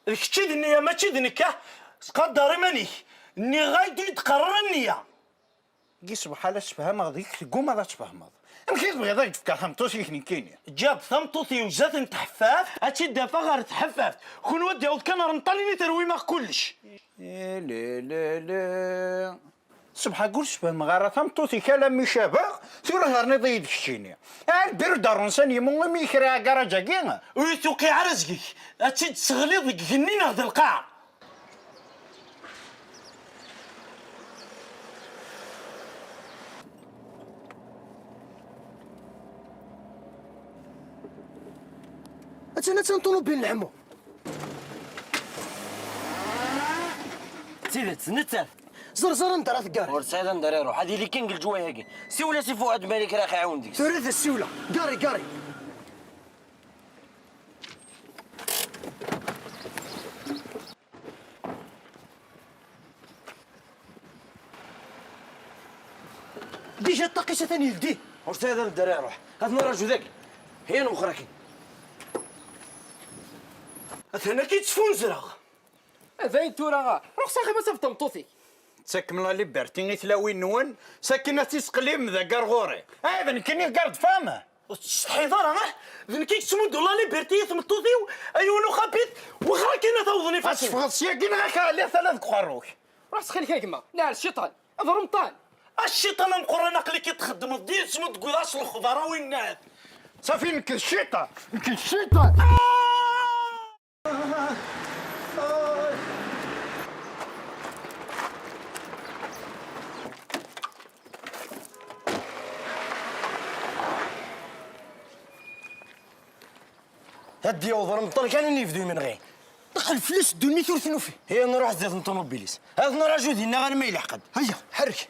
D kečč i d nniya, mačči d nekk, ah? Sqadar iman-ik. Nniɣ-ak-d ur yi-d-qqar ara nniya. Gi sebḥal ad sefhameɣ deg-k, teggumaḍ ad tfehmeḍ. Amek i tebɣiḍ ad k-d-fkeɣ tameṭṭut-ik nekkini? Ǧǧiɣ-d tameṭṭut-iw zdat n tḥeffaft, ad tt-id-afeɣ ɣer tḥeffaft. Kunwi ad d-yaweḍ kan ɣer ṭṭalin i terwim-aɣ kullec. Eh, la, la, la. Ṣebḥa ur sfehmeɣ ara tameṭṭut-ik alammi cabeɣ, tura terniḍ-iyi-d keččini. Ah, lbiru d arunsan yemmug imi yekra agaṛaj-agi. Ur yi-tuqiɛ ara zgek, ad tt-id-tesseɣliḍ deg igenni neɣ d lqaɛa. Attan, attan ṭumubil n Ḥemmu. D tidet, nettat. Ẓer, ẓer anda ara teggar. Ur tesɛiḍ anda ara iruḥ, ad yili kan deg leǧwayeh-agi. Siwel-as i Fuad Malik, rax iɛiwen deg-s. Tura ad as-siwleɣ. Gari, gari. Dija ṭṭaq-is atan yeldi. Ur sɛiɣ ara ddar iruḥ. Ad nraju dagi. Hiya newxer akin. Atan akka i ttfunzreɣ. Dayen tura, ruḥ s axxam ad tafeḍ tameṭṭut-ik. Ttakem la liberté i tlawin-nwen, sakin ad tt-isqlim d agar ɣur-i. Ah, d nekkini d garde femme. Ur tettsetḥiḍ ara, ah? D nekk i yettmuddu la liberté i tmeṭṭut-iw, ay yiwen uxabit, wexxer akin ad t-awḍen ifassen. Ad teffɣeḍ syagi neɣ ad k-ɛliɣ tala deg uqerru-k. Ruḥ ttxil-k a gma, neɛl cciṭan, d remṭan. A cciṭan ameqqran, aql-ik i txeddmeḍ diri-tt ma tewwiḍ-as lexḍer a winnat. Safi, nekk d cciṭan, nekk d cciṭan. Ad d-yaweḍ remṭan kan ad yebdu imenɣi. Teqqel fell-as ddunit ur t-nufi. Ih, nruḥ zdat n ṭumubil-is. Ad nraju dinna arma yelḥeq-d. Hayya, ḥerrek.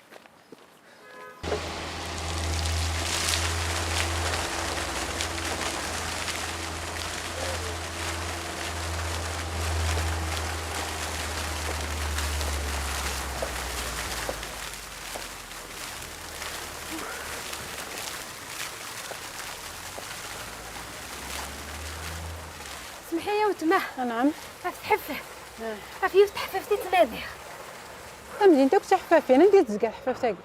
Semḥi ya wetma. Anɛam. Ɣef tḥeffaft. Ah. Ɣef yiwet tḥeffaft i ttnadiɣ. Tamdint akk d tiḥeffafin, anda i d-tezga tḥeffaft-agi?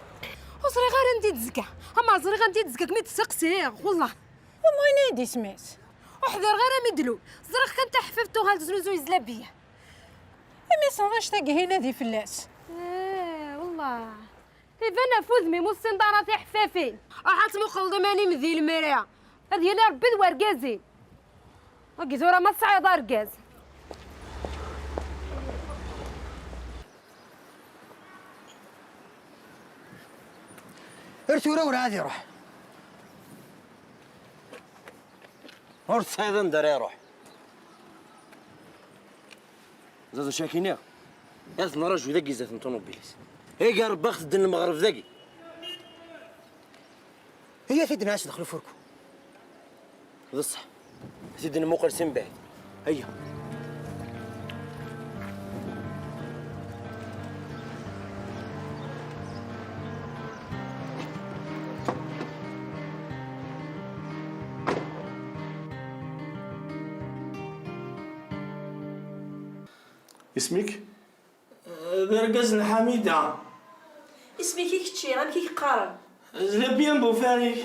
Ur ẓriɣ ara anda i d-tezga. Ama ẓriɣ anda i d-tezga, mi d-sseqsiɣ, wellah. Am wayen ay d-isem-is. Ur ḥdireɣ ara mi d-lul. Ẓriɣ kan taḥeffaft tuɣal teznuzu yezlabiya. Imi tessneḍ annect-agi hinadi fell-as. Eh, wellah. Iban ɣef wudem-im ur tessineḍ ara tiḥeffafin. Ruḥ ad tmuqleḍ iman-im di lemra. Ad yili Rebbi d wergaz-im. Wagi tura ma tesɛiḍ argaz. Ar tura ur ɛad iruḥ. Ur tesɛiḍ anda ara iruḥ. D acu akini? Ad nraju dagi zdat n ṭumubil-is. Iga Rebbi ad ɣ-tedden lmeɣreb dagi. Iyyat ad nɛac daxel ufurku. D ṣṣeḥ. Ad t-id-nmuqel si mbeɛd. Ayya. Isem-ik? D argaz n Ḥamida. Isem-ik i kečči, amek i k-qqaren? Zlabiya n Bufarik.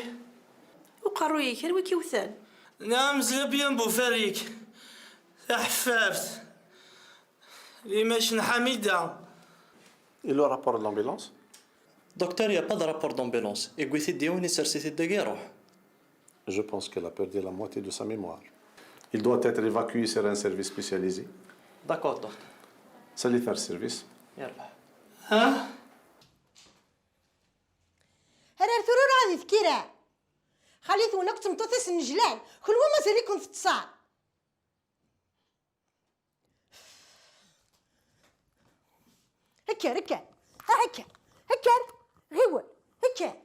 Uqerruy-ik, anwa i k-iwten? Naɛam, Zlabiya n Bufarik. Taḥeffaft. Limac n Ḥamida. Et le rapport de l'ambulance? Docteur, il n'y a pas de rapport d'ambulance. Yewwi-t-id yiwen, isers-it-id dagi, iruḥ. Je pense qu'elle a perdu la moitié de sa mémoire. Il doit être évacué sur un service spécialisé. D'accord, docteur. Salut, faire service. Yerbeḥ. Ha? Ar ar tura ur ɛad itkir ara. Xali-twen akk d tmeṭṭut-is nnejlan, kenwi mazal-iken teṭṭsam. Kker, kker. Ah, kker. Kker. Ɣiwel. Kker.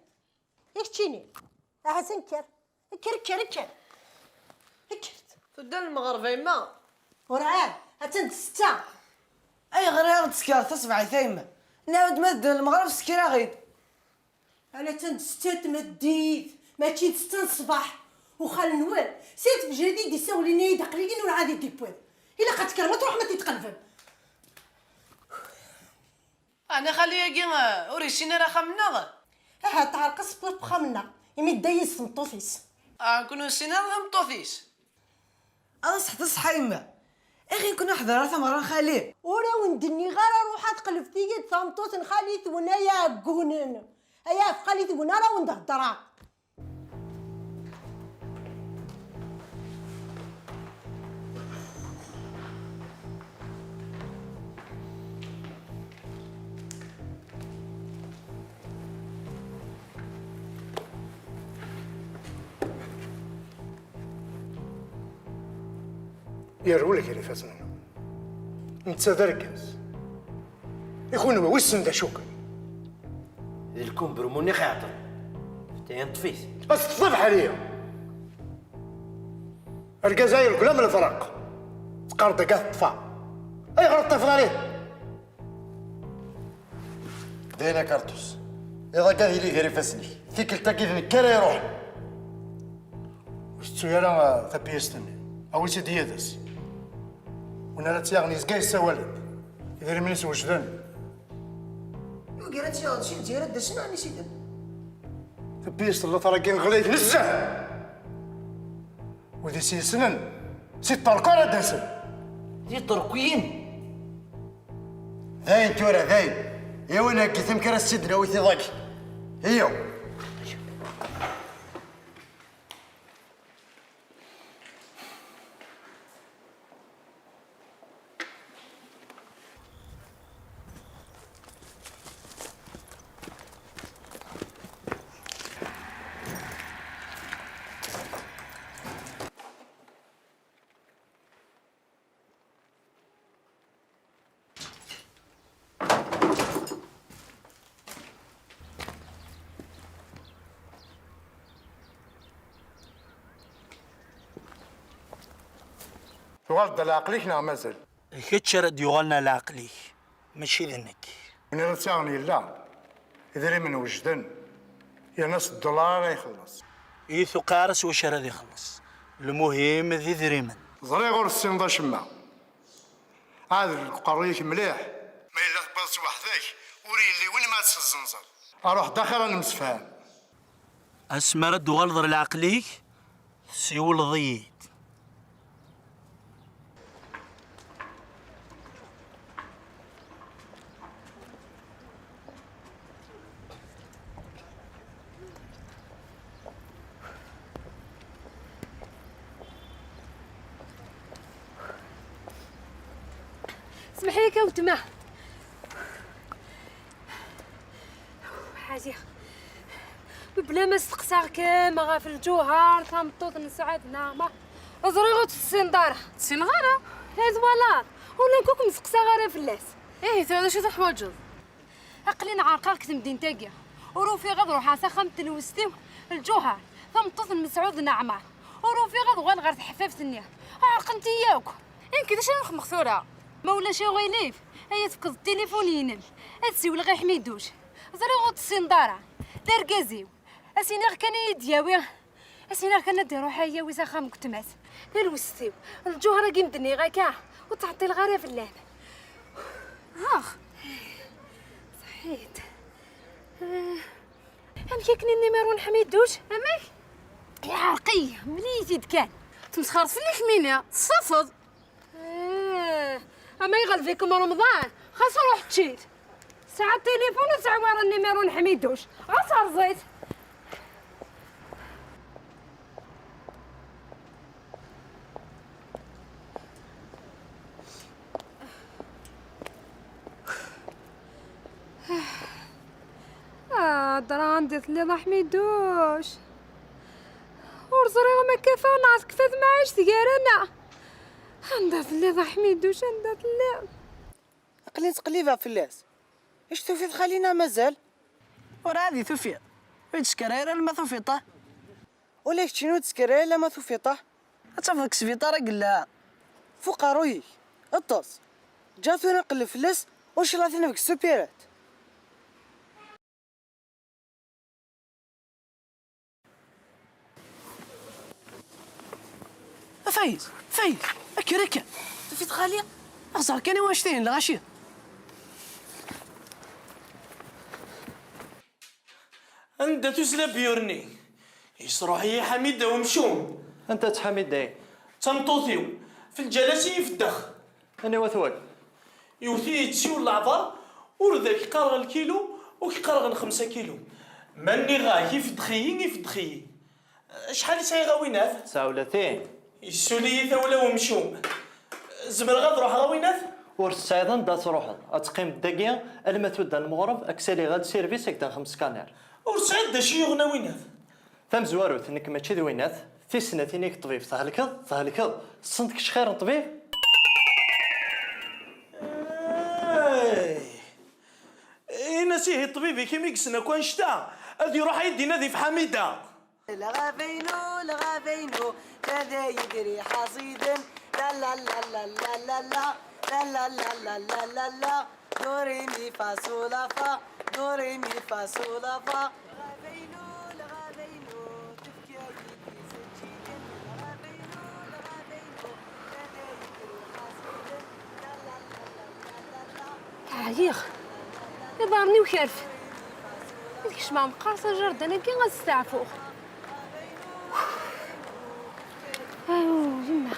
I keččini. Ah, atan kker. Kker, kker, kker. Kker. Tudda lmeɣreb a yemma. Urɛad. Atan d ssetta. Ayɣer i aɣ-d-teskiṛ taṣebḥit a yemma? Nɛawed ma tedda lmeɣreb, sekker-aɣ-id. Ala, attan d ssetta n tmeddit, mačči d ssetta n ṣṣbeḥ. Uxxal-nwen, si tfejrit i d-isawlen-iyi-d aql-iyi ur ɛad i d-iwwiḍ. Ilaq ad tekkrem ad truḥem ad t-id-tqelbem. Ɛni xali-agi, eh, ur yessin ara axxam-nneɣ? Aha, teɛreq-as tewwiḍ uxxam-nneɣ. Imi dda yis tmeṭṭut-is. Ah, ken ur nessin ara tameṭṭut-is. Ad as-ḥḍes ḥayma. Iɣi ken ur ḥḍer ara tameɣra n xali. Ur awen-d-nniɣ ara ruḥ ad qelbet-iyi-d tameṭṭut n xali-twen ay iɛeggunen. Ay ɣef xali-twen ara awen-d-heddreɣ. Yerwel gar ifassen-nwen. Netta d argaz. I kunwi, wissen d acu kan? D lkumbrumuni i ɣ-iɛeṭṭlen. Ftayen ṭṭef-it. Ad teṭṭef abeḥri! Argaz-a yergel am lefraq. Teqqar-d akka teṭṭfa. Ayɣer ur teṭṭifeḍ ara ihi? Dayen a Karṭus. Iḍ-agi ad yili gar ifassen-ik. Tikkelt-agi d nekk ara iruḥen. Ur tettu ara, ah, tapiyest-nni. Awi-tt-id yid-s. Win ara tt-yaɣen yezga yessawal-d. Idrimen-is wejden. Yugar ad tt-yaɣen si Lezzayer ad d-asen, ɛni siden? Tapiyest n later-agi ɣlayet nezzeh. Wid i s-yessnen, si Ṭṭerk ara d-asen. Di Ṭerkiyin? Dayen tura, dayen. Yaw, ad nagi amek ara s-id-nawi tiḍ-agi. Iyyaw. Tuɣaleḍ-d ar leɛqel-ik neɣ mazal? D kečč ara d-yuɣalen ar leɛqel-ik, mačči d nekk. Win ara tt-yaɣen yella, idrimen wejden, yerna s ddulaṛ ara ixelleṣ. I tuqiɛ ara s wacu ara d-ixelleṣ. Lmuhim d idrimen. Ẓriɣ ur tessineḍ acemma. Ɛdel deg uqerruy-ik mliḥ. Ma yella tewwiḍ-tt weḥd-k, ur yelli win ma ad tt-tezzenzeḍ. Aṛuḥ-d axir ad nemsefham. Asmi ara d-tuɣaleḍ ɣer leɛqel-ik, tessiwleḍ-iyi-d. Smeḥ-iyi kan, weltma. Ḥajiɣ. Mebla ma steqsaɣ-kem ɣef Lǧuher, tameṭṭut n Sɛid Naɛmer, ẓriɣ ur tt-tessineḍ ara. Ssineɣ ara. Ad twalaḍ. Ula nekk ur kem-steqsaɣ ara fell-as. Ihi tura d acu i teḥwaǧeḍ? Aql-i nɛerqeɣ deg temdint-agi. Ur ufiɣ ad ruḥeɣ s axxam n telwest-iw, Lǧuher, tameṭṭut n Mesɛud Naɛmer. Ur ufiɣ ad uɣaleɣ ɣer teḥfaft-nni. Ɛerqent-iyi akk. I nekk d acu ara xedmeɣ tura? Ma ulac aɣilif, ad iyi-tefkeḍ tilifun-inem. Ad siwleɣ i Ḥmiduc. Ẓriɣ ur t-tessineḍ ara. D argaz-iw. Ad s-iniɣ kan ad iyi-d-yawi. Ad s-iniɣ kan ad iruḥ ad yawi s axxam n weltma-s. Talwest-iw. Lǧuher-agi m-d-nniɣ akka. Ur ttɛeṭṭileɣ ara fell-am. Ax. Ṣaḥit. Eh, amek akken i nnimeṛu n Ḥmiduc? Amek? Iɛreq-iyi. Mel-iyi-t-id kan. Tmesxreḍ fell-i kemmini. Tessafeḍ. Eh, ama iɣelb-ikem Remḍan, xas ruḥ ččit. Tesɛa tilifun ur tesɛi ara nnimeṛu n Ḥmiduc. Ɣas rẓ-it. Ah, Dra, anda telliḍ a Ḥmiduc? Ur ẓriɣ ma kkateɣ neɣ tekfa temɛict gar-aneɣ. Anda telliḍ a Ḥmiduc, anda telliḍ? Aql-i ttqellibeɣ fell-as. Acu tufiḍ xali neɣ mazal? Werɛad i tufiḍ. Ur yi-d-tettkerriɛ ara alamma tufiḍ-t. Ula d keččini ur d-tettkerriɛ alamma tufiḍ-t. Ad tafeḍ deg sbiṭar i yella. F uqerruy-ik. Ṭṭes. Ǧǧiɣ tura nqelleb fell-as, u ncallah ad t-naf deg ssupirant. A Fayez, Fayez, kker akka. Tufiḍ xali? Xẓer kan i wannect-ihin lɣaci. Anda-t uzla byur-nni? Yesruḥ-iyi Ḥamida umcum. Anta-tt Ḥamida-yi? D tameṭṭut-iw. F lǧal-as i yi-feddex. Aniwa-t wagi? Iwet-iyi-d siwel leɛḍer, ur d ak-qqareɣ lkilu, ur k-qqareɣ lxemsa kilu. Ma nniɣ-ak ifeddex-iyi, ifeddex-iyi. Acḥal i sɛiɣ a winat? Tesɛa ulatin. Yessuli-yi tawla umcum. Zemreɣ ad ruḥeɣ a winat? Ur tesɛiḍ anda ad truḥeḍ. Ad teqqimeḍ dagi alma tudda lmeɣreb, ad k-saliɣ ad service, ad k-d-aɣeɣ scanner. Ur tesɛiḍ d acu yuɣen a winat? Tamezwarut, nekk mačči d winat. Tis snat, ini-k ṭṭbib, thelkeḍ, thelkeḍ. Tessneḍ kečč xir n ṭṭbib? Ay. Ini-as ihi ṭṭbib-ik imi yessen akk annect-a, ad iruḥ ad yi-d-inadi ɣef Ḥamida. Lɣaba-inu, lɣaba-inu, d adayed riḥ aẓiden. La la la la la la la, la la la la la la la. Do, ré, mi, fa, sol, la, fa. Do, ré, mi, fa, sol, la, fa. Lɣaba-inu, lɣaba-inu, tefka-yi-d izeǧǧigen. Lɣaba-inu, lɣaba-inu, d adayed riḥ aẓiden. La la la la la la la. Ɛyiɣ. Iḍarren-iw kerfen. Ad kecmeɣ meqqar s ajardin-agi ad steɛfuɣ. Aw, yemma.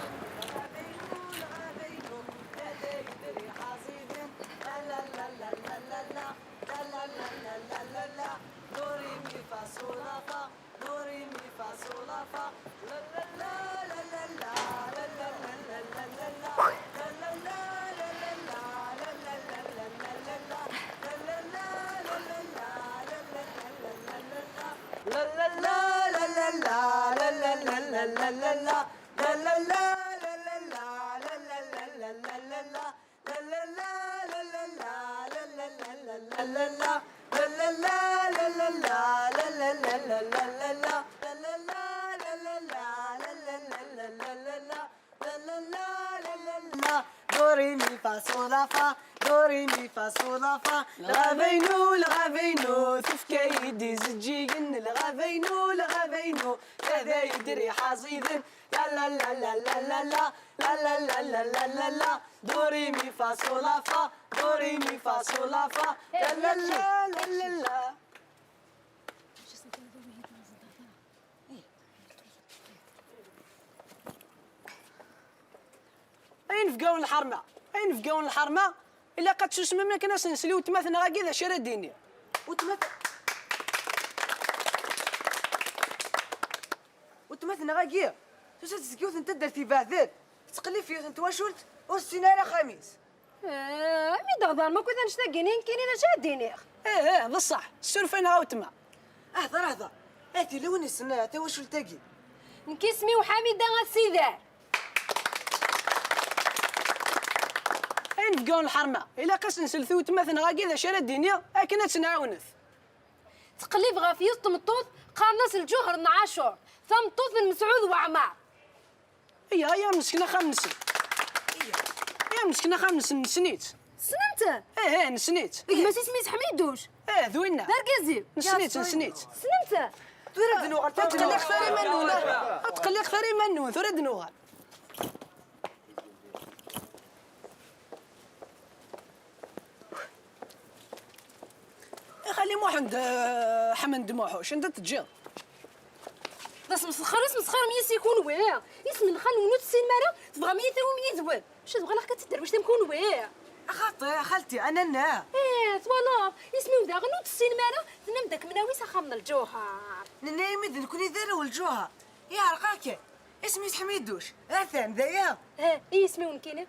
Do, ré, mi, fa, sol, la, fa. Do, ré, mi, fa, sol, la, fa. Lɣaba-inu, lɣaba-inu, tefka-yi-d izeǧǧigen. Lɣaba-inu, lɣaba-inu, d adayed riḥ aẓiden. La la la la la la la. La la la la la la la. Do, ré, mi, fa, sol, la, fa. Do, ré, mi, fa, sol, la, fa. La la la la la la. Ay inebgawen n lḥerma, ay inebgawen n lḥerma, ilaq ad tsusmem akken ad s-nsel i weltma-tneɣ-agi d acu ara d-iniɣ. Weltma-t-, weltma-tneɣ-agi tusa-d seg yiwet n taddart ibeɛden, tettqellib f yiwet n twacult ur tessin ara axxam-is. Eh, mi d-ɣḍerm akk d annect-agi-nni, nekkini d acu ad d-iniɣ? Eh, eh, d ṣṣeḥ. Ssuref-aneɣ a weltma. Hḍer, hḍer. Ad yili win yessen, eh, tawacult-agi. Nekk isem-iw Ḥamida At Sidar. Ay inebgawen n lḥerma, ilaq ad s-nsel i weltma-tneɣ-agi d acu ara d-iniɣ akken ad tt-nɛawnet. Tettqellib ɣef yiwet n tmeṭṭut, qqaren-as Lǧuher n Ɛacur, tameṭṭut n Mesɛud Waɛmer. Aya, aya, mesken axxam-nsen. Aya, mesken axxam-nsen, nessen-itt. Tessnem-tt? Ih, ih, nessen-itt. Gma-s isem-is Ḥmiduc. Ih, d winna. D argaz-iw. Nessen-itt, nessen-itt. Tessnem-tt? Tura ad nuɣal, ur tqelliqet ara iman-nwen. Ur tqelliqet ara iman-nwen, tura ad nuɣal. I xali Muḥend, eh, Ḥmed Muḥuc, anda t-teǧǧiḍ? D asmesxer, asmesxer am yis-i kunwi. Isem n xali-nwen ur t-tessinem ara, tebɣam-iyi tawim yid-wen. Acu d walaɣ-k ad tedderwicem kunwi? Axaṭer, a xalti, anana. Eh, twalaḍ, isem-iw daɣen ur t-tessinem ara, tennam-d ad kem-nawi s axxam n Lǧuher. Nenna-yam-id nekkni d arraw n Lǧuher. Yeɛreq-ak. Isem-is Ḥmiduc. Atan, d aya. Eh, i yisem-iw nekkini?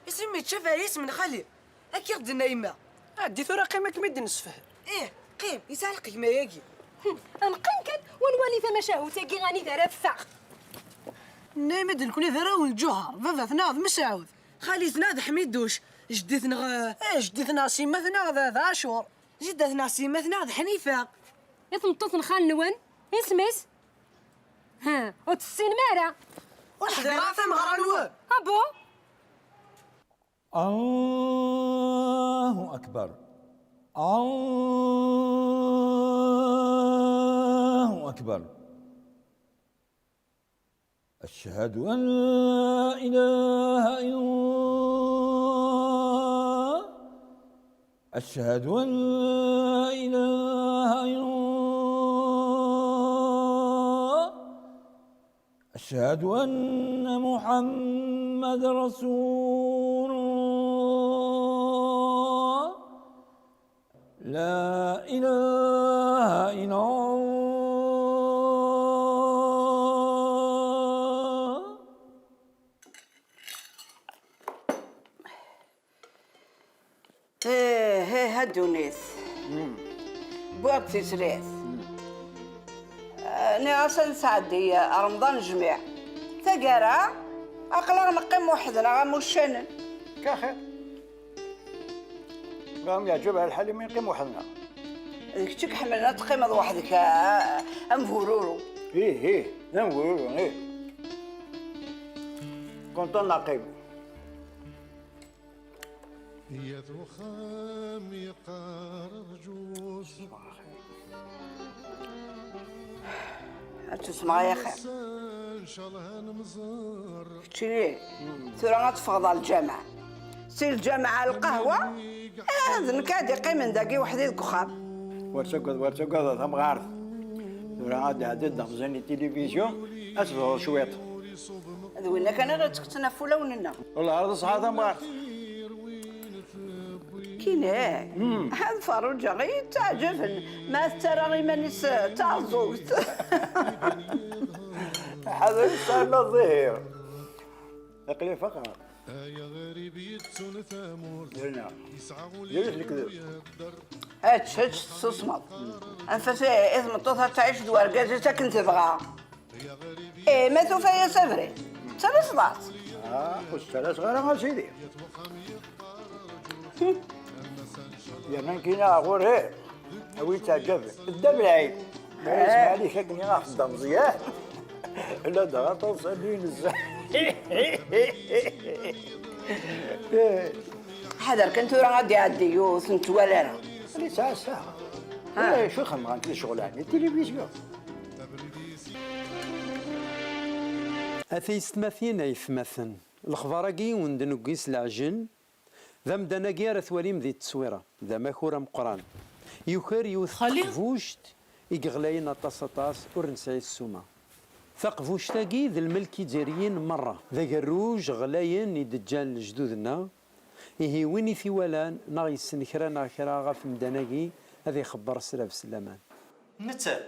Isem-im ittcab ar yisem n xali. Akka i ɣ-d-tenna yemma. Ɛeddi tura, qqim ad kem-id-nessefhem. Ih, qqim, yesɛa lqeg gma-yagi. Hm, ad neqqim kan, wa nwali tamacahut-agi anida ara teffeɣ. Nenna-yam-id nekkni d arraw n Lǧuher, baba-tneɣ d Mesɛud. Xali-tneɣ d Ḥmiduc, jeddi-tneɣ, eh, jeddi-tneɣ s yemma-tneɣ d, d Ɛacur. Jida-tneɣ s yemma-tneɣ d Ḥnifa. I tmeṭṭut n xali-nwen, isem-is? Ha, ur tt-tessinem ara. Ur ḥdireɣ ara tameɣra-nwen. Ah bon? الله أكبر. الله أكبر. أشهد أن لا إله إلا الله. أشهد أن لا إله إلا الله. أشهد أن محمد رسول الله. لا إله إلا الله. Ih, ih, a ddunit. Wwiɣ-d tislit. Ah, nniɣ-as ad nesɛeddi, ah, Remḍan jmiɛ. Taggara, aql-aɣ neqqim weḥd-neɣ am uccanen. Kaxir. Ma am yeɛǧeb lḥal imi neqqim weḥd-neɣ. D kečč i iḥemmlen ad teqqimeḍ weḥd-k, ah, am bururu. Ih, ih, d am bururu, ih. Kontan neqqim. Yat uxxam yeqqar rǧut. Ad tusmeɣ ay axir. Keččini, tura ad teffɣeḍ ɣer lǧameɛ. Si lǧameɛ ɣer lqahwa, eh, d nekk ad iqqimen dagi weḥd-i deg uxxam. Wer tagad, wer tagad a tamɣart. Tura ad d-iɛeddi-d d amẓin n tilivizyu, ad tebɣeḍ cwiṭ. D winna kan ara ttekksen ɣef wulawen-nneɣ. Wellah ar d ṣṣeḥa tamɣart. Kini, ad Ferruǧa i yi-ttaɛǧaben ma tettarra iman-is d taɛeẓẓugt. Ḥader sɛan zzhir. Aql-i faqeɣ. Yerna. Yiwet lekdeb. Ečč, ečč, tessusmeḍ. Anef-as i, i tmeṭṭut ad tɛic d wergaz-is akken tebɣa. Eh, ma tufa-yas abrid, ttalaseḍ-as. Ah, ur ttalaseɣ ara a sidi. Yerna nekkini ɣur-i, a wi yettaɛǧaben, dda Belɛid. Ma yesmeɛ-alik akken i ɣ-tedda Meẓyan. Ladɣa taḍsa-nni nezzeh. Ḥader kan tura ad d-iɛeddi ur t-nettwali ara. Li sɛa ssaɛa. Ha. Ulac uxxam ɣant lecɣel-a, tilivizyu. A tiyessetmatin, a yetmaten, lexbar-agi i wen-d-neggi s leɛjel, d amdan-agi ara twalim di tteswira, d amakur ameqqran. Yuker yiwet n Xali? Teqbuct i yeɣlayen aṭas, aṭas, ur nesɛi ssuma. Taqbuct-agi d lmelk izziriyen merra, d agerruj ɣlayen i d-ǧǧan lejdud-nneɣ. Ihi win i t-iwalan, neɣ yessen kra neɣ kra ɣef mdan-agi, ad ixebber s lɛebs n laman. Nettat.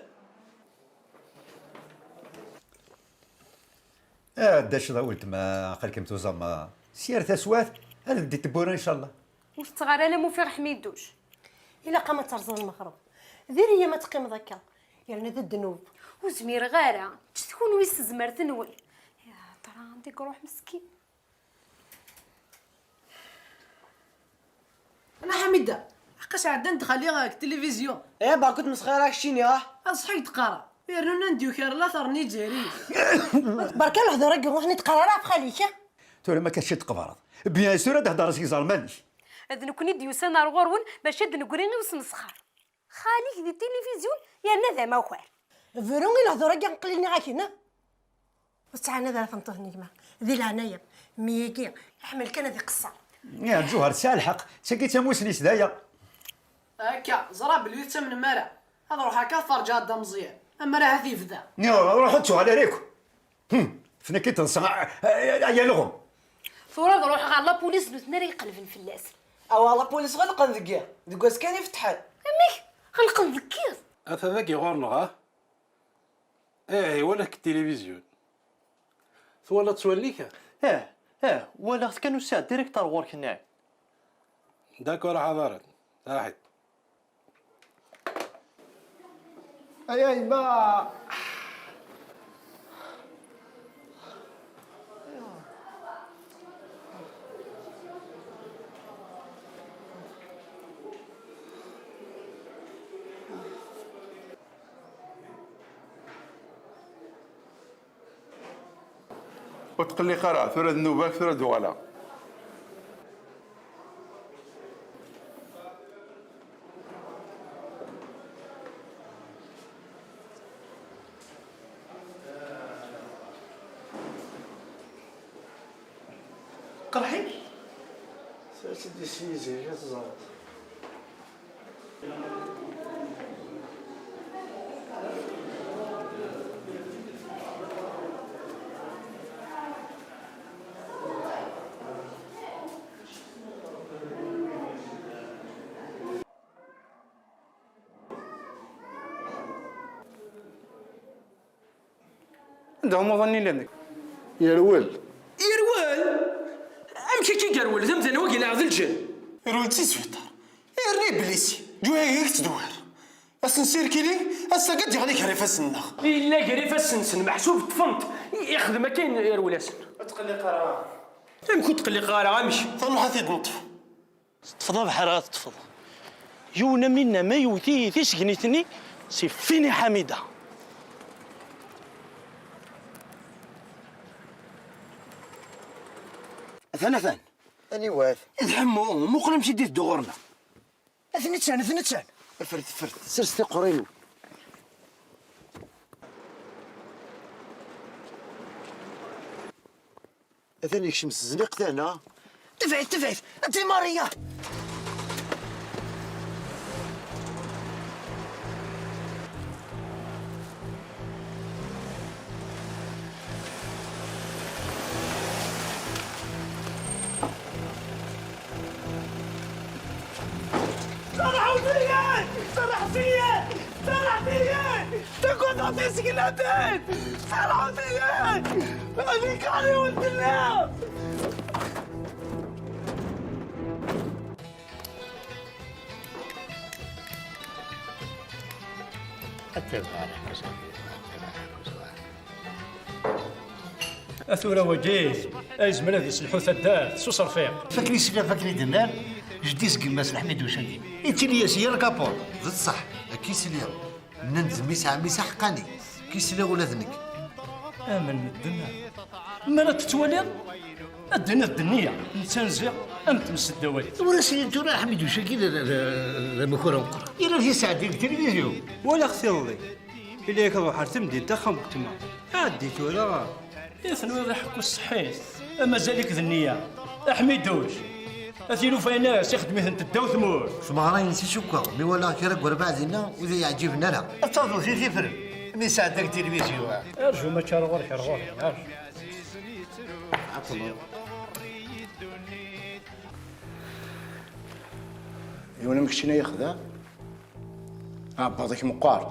Ah, ddac d weltma, aql-kem tuẓam. S yir taswiɛt, ad ldi tewwura, ncallah. Ur tetteɣ ara alammu fiɣ ḥmiduc. Ilaq-am ad terẓeḍ lmexreb. Diri-yam ad teqqimeḍ akka. Yerna d ddnub. Ur zmireɣ ara. Ččet kunwi s tezmert-nwen. Ya, tṛa, anda i iṛuḥ meskin? Ana Ḥamida, ḥqa sɛeddan-d xali deg tilivizyu. Eh, beṛka ur tmesxir ara keččini, ah. Ad ṣeḥḥi i d-qqareɣ. Yernu nnan-d yuker later n Izzayriyen. Beṛka lehdur-agi, ur ten-id-qqar ara ɣef xali-k. Tura ma kečč i d-tqebreḍ. Bien sûr ad d-heddreɣ s yiẓerman-ik. D nekkni i d-yusan ar ɣur-wen bac ad d-negri i usmesxer. Xali-k di tilivizyu yerna d amakar. Bru i lehdur-agi aql-i nniɣ-ak-in. Ur ttɛanad ara tameṭṭut n gma. Di leɛnaya-m, mmi-agi iḥemmel kan ad iqeṣṣer. Ih, Lǧuher tesɛa lḥeqq, d tagi d tamusni-s d aya. Akka, ẓra belli ur tettamnem ara. Ad ruḥeɣ akka ad ferǧeɣ Dda Meẓyan. Ammer ahat yebda. Ih, ruḥ ur ttuɣal ara akk. Hm, fnaki teḍsa, ay, ay, ay, alɣem. Tura ad ruḥeɣ ɣer lapulis, nutni ara iqelben fell-as. Awa lapulis ɣelqen deg yiḍ, deg wass kan i fetḥen. Amek? Ɣelqen deg yiḍ? Ata dagi ɣur-neɣ, ah? Ih, iwala-k deg tilivizyu. Twalaḍ s wallen-ik? Ih, ih, walaɣ-t kan usiɣ-d direct ar ɣur-k, nniɣ. D'accord a Ḥaḍarat, taḥit. Ay, ay, yemma! Ur tqelliq ara, tura d nnuba-k, tura d uɣaleɣ. Qerḥ-ik? Sers-d isem Yidir, ad teẓreḍ. D amuḍan i llan deg. Yerwel. Yerwel? Amek akka i yerwel? D amdan wagi, leɛd lǧen. Yerwel si sbiṭar. Yerna iblisi. Ǧuhag i yettdewwir. Asen sirkili, ass-agi ad d-yeɣli gar ifassen-nneɣ. Yella gar ifassen-nsen, meḥsub ṭṭfen-t. Ixdem akka, yerwel-asen. Ur tqelliq ara. Amek ur tqelliq ara, amek? Taluḥ ad t-id-neṭṭef. Teṭṭfeḍ abeḥri ad teṭṭfeḍ. Yiwen am inna ma yewwet-iyi tisegnitin-nni, c'est fini Ḥamida. Atan, atan. Aniwa-t? D Ḥemmu, muqel amek i d-iteddu ɣur-neɣ. Ad ten-ittan, ad ten-ittan. Fret, fret, sers tiqura-inu. Atan yekcem s tezniqt-a, neɣ? Tebɛet, tebɛet! A Di Maria! Serrḥet-iyi! Serrḥet-iyi! Serrḥet-iyi! Taggaḍ ɣef yisegnaten! Serrḥet-iyi! Ad ikarri ur telliḍ! A tura wagi, a yezmer ad iselḥu taddart s userfiq. Fakken i sliɣ, fakken i d-nnan, jeddi-s n gma-s Leḥmid Ucali, ittili-yas yir kapur. D ṣṣeḥ, akka i sliɣ. Nnan d mmi-s ɛemmi-s aḥeqqani, akka i sliɣ ula d nekk. Amen medden. Mi ara t-tettwaliḍ, ad d-tiniḍ d nniya, netta nziɣ am tmes n ddawat. Ur as-inin tura Ḥmid Ucali d, d, d, d amakar ameqqran. Yella yesɛeddi deg tilivizyu. Walaɣ-t iḍelli. Ili-yak ad ruḥ ar temdint axxam n gma. Ɛeddi tura. I tenwiḍ aḥekku ṣṣeḥḥit? Mazal-ik d nniya. Aḥmiduc. A tilufa-ines ixdem-itent ddaw tmurt. Tmeɣra-ines i cukkeɣ, mi walaɣ kra n werbaɛ dinna ur d-yeɛǧiben ara. Ad taḍut i tifren mi sɛeddaɣ tilivizyu. Arju ma ččareɣ ɣur-k ar ɣur-i, arju. Ɛqleḍ. Yiwen am keččini ay ixdeɛ? Aɛebbaḍ-ik meqqar.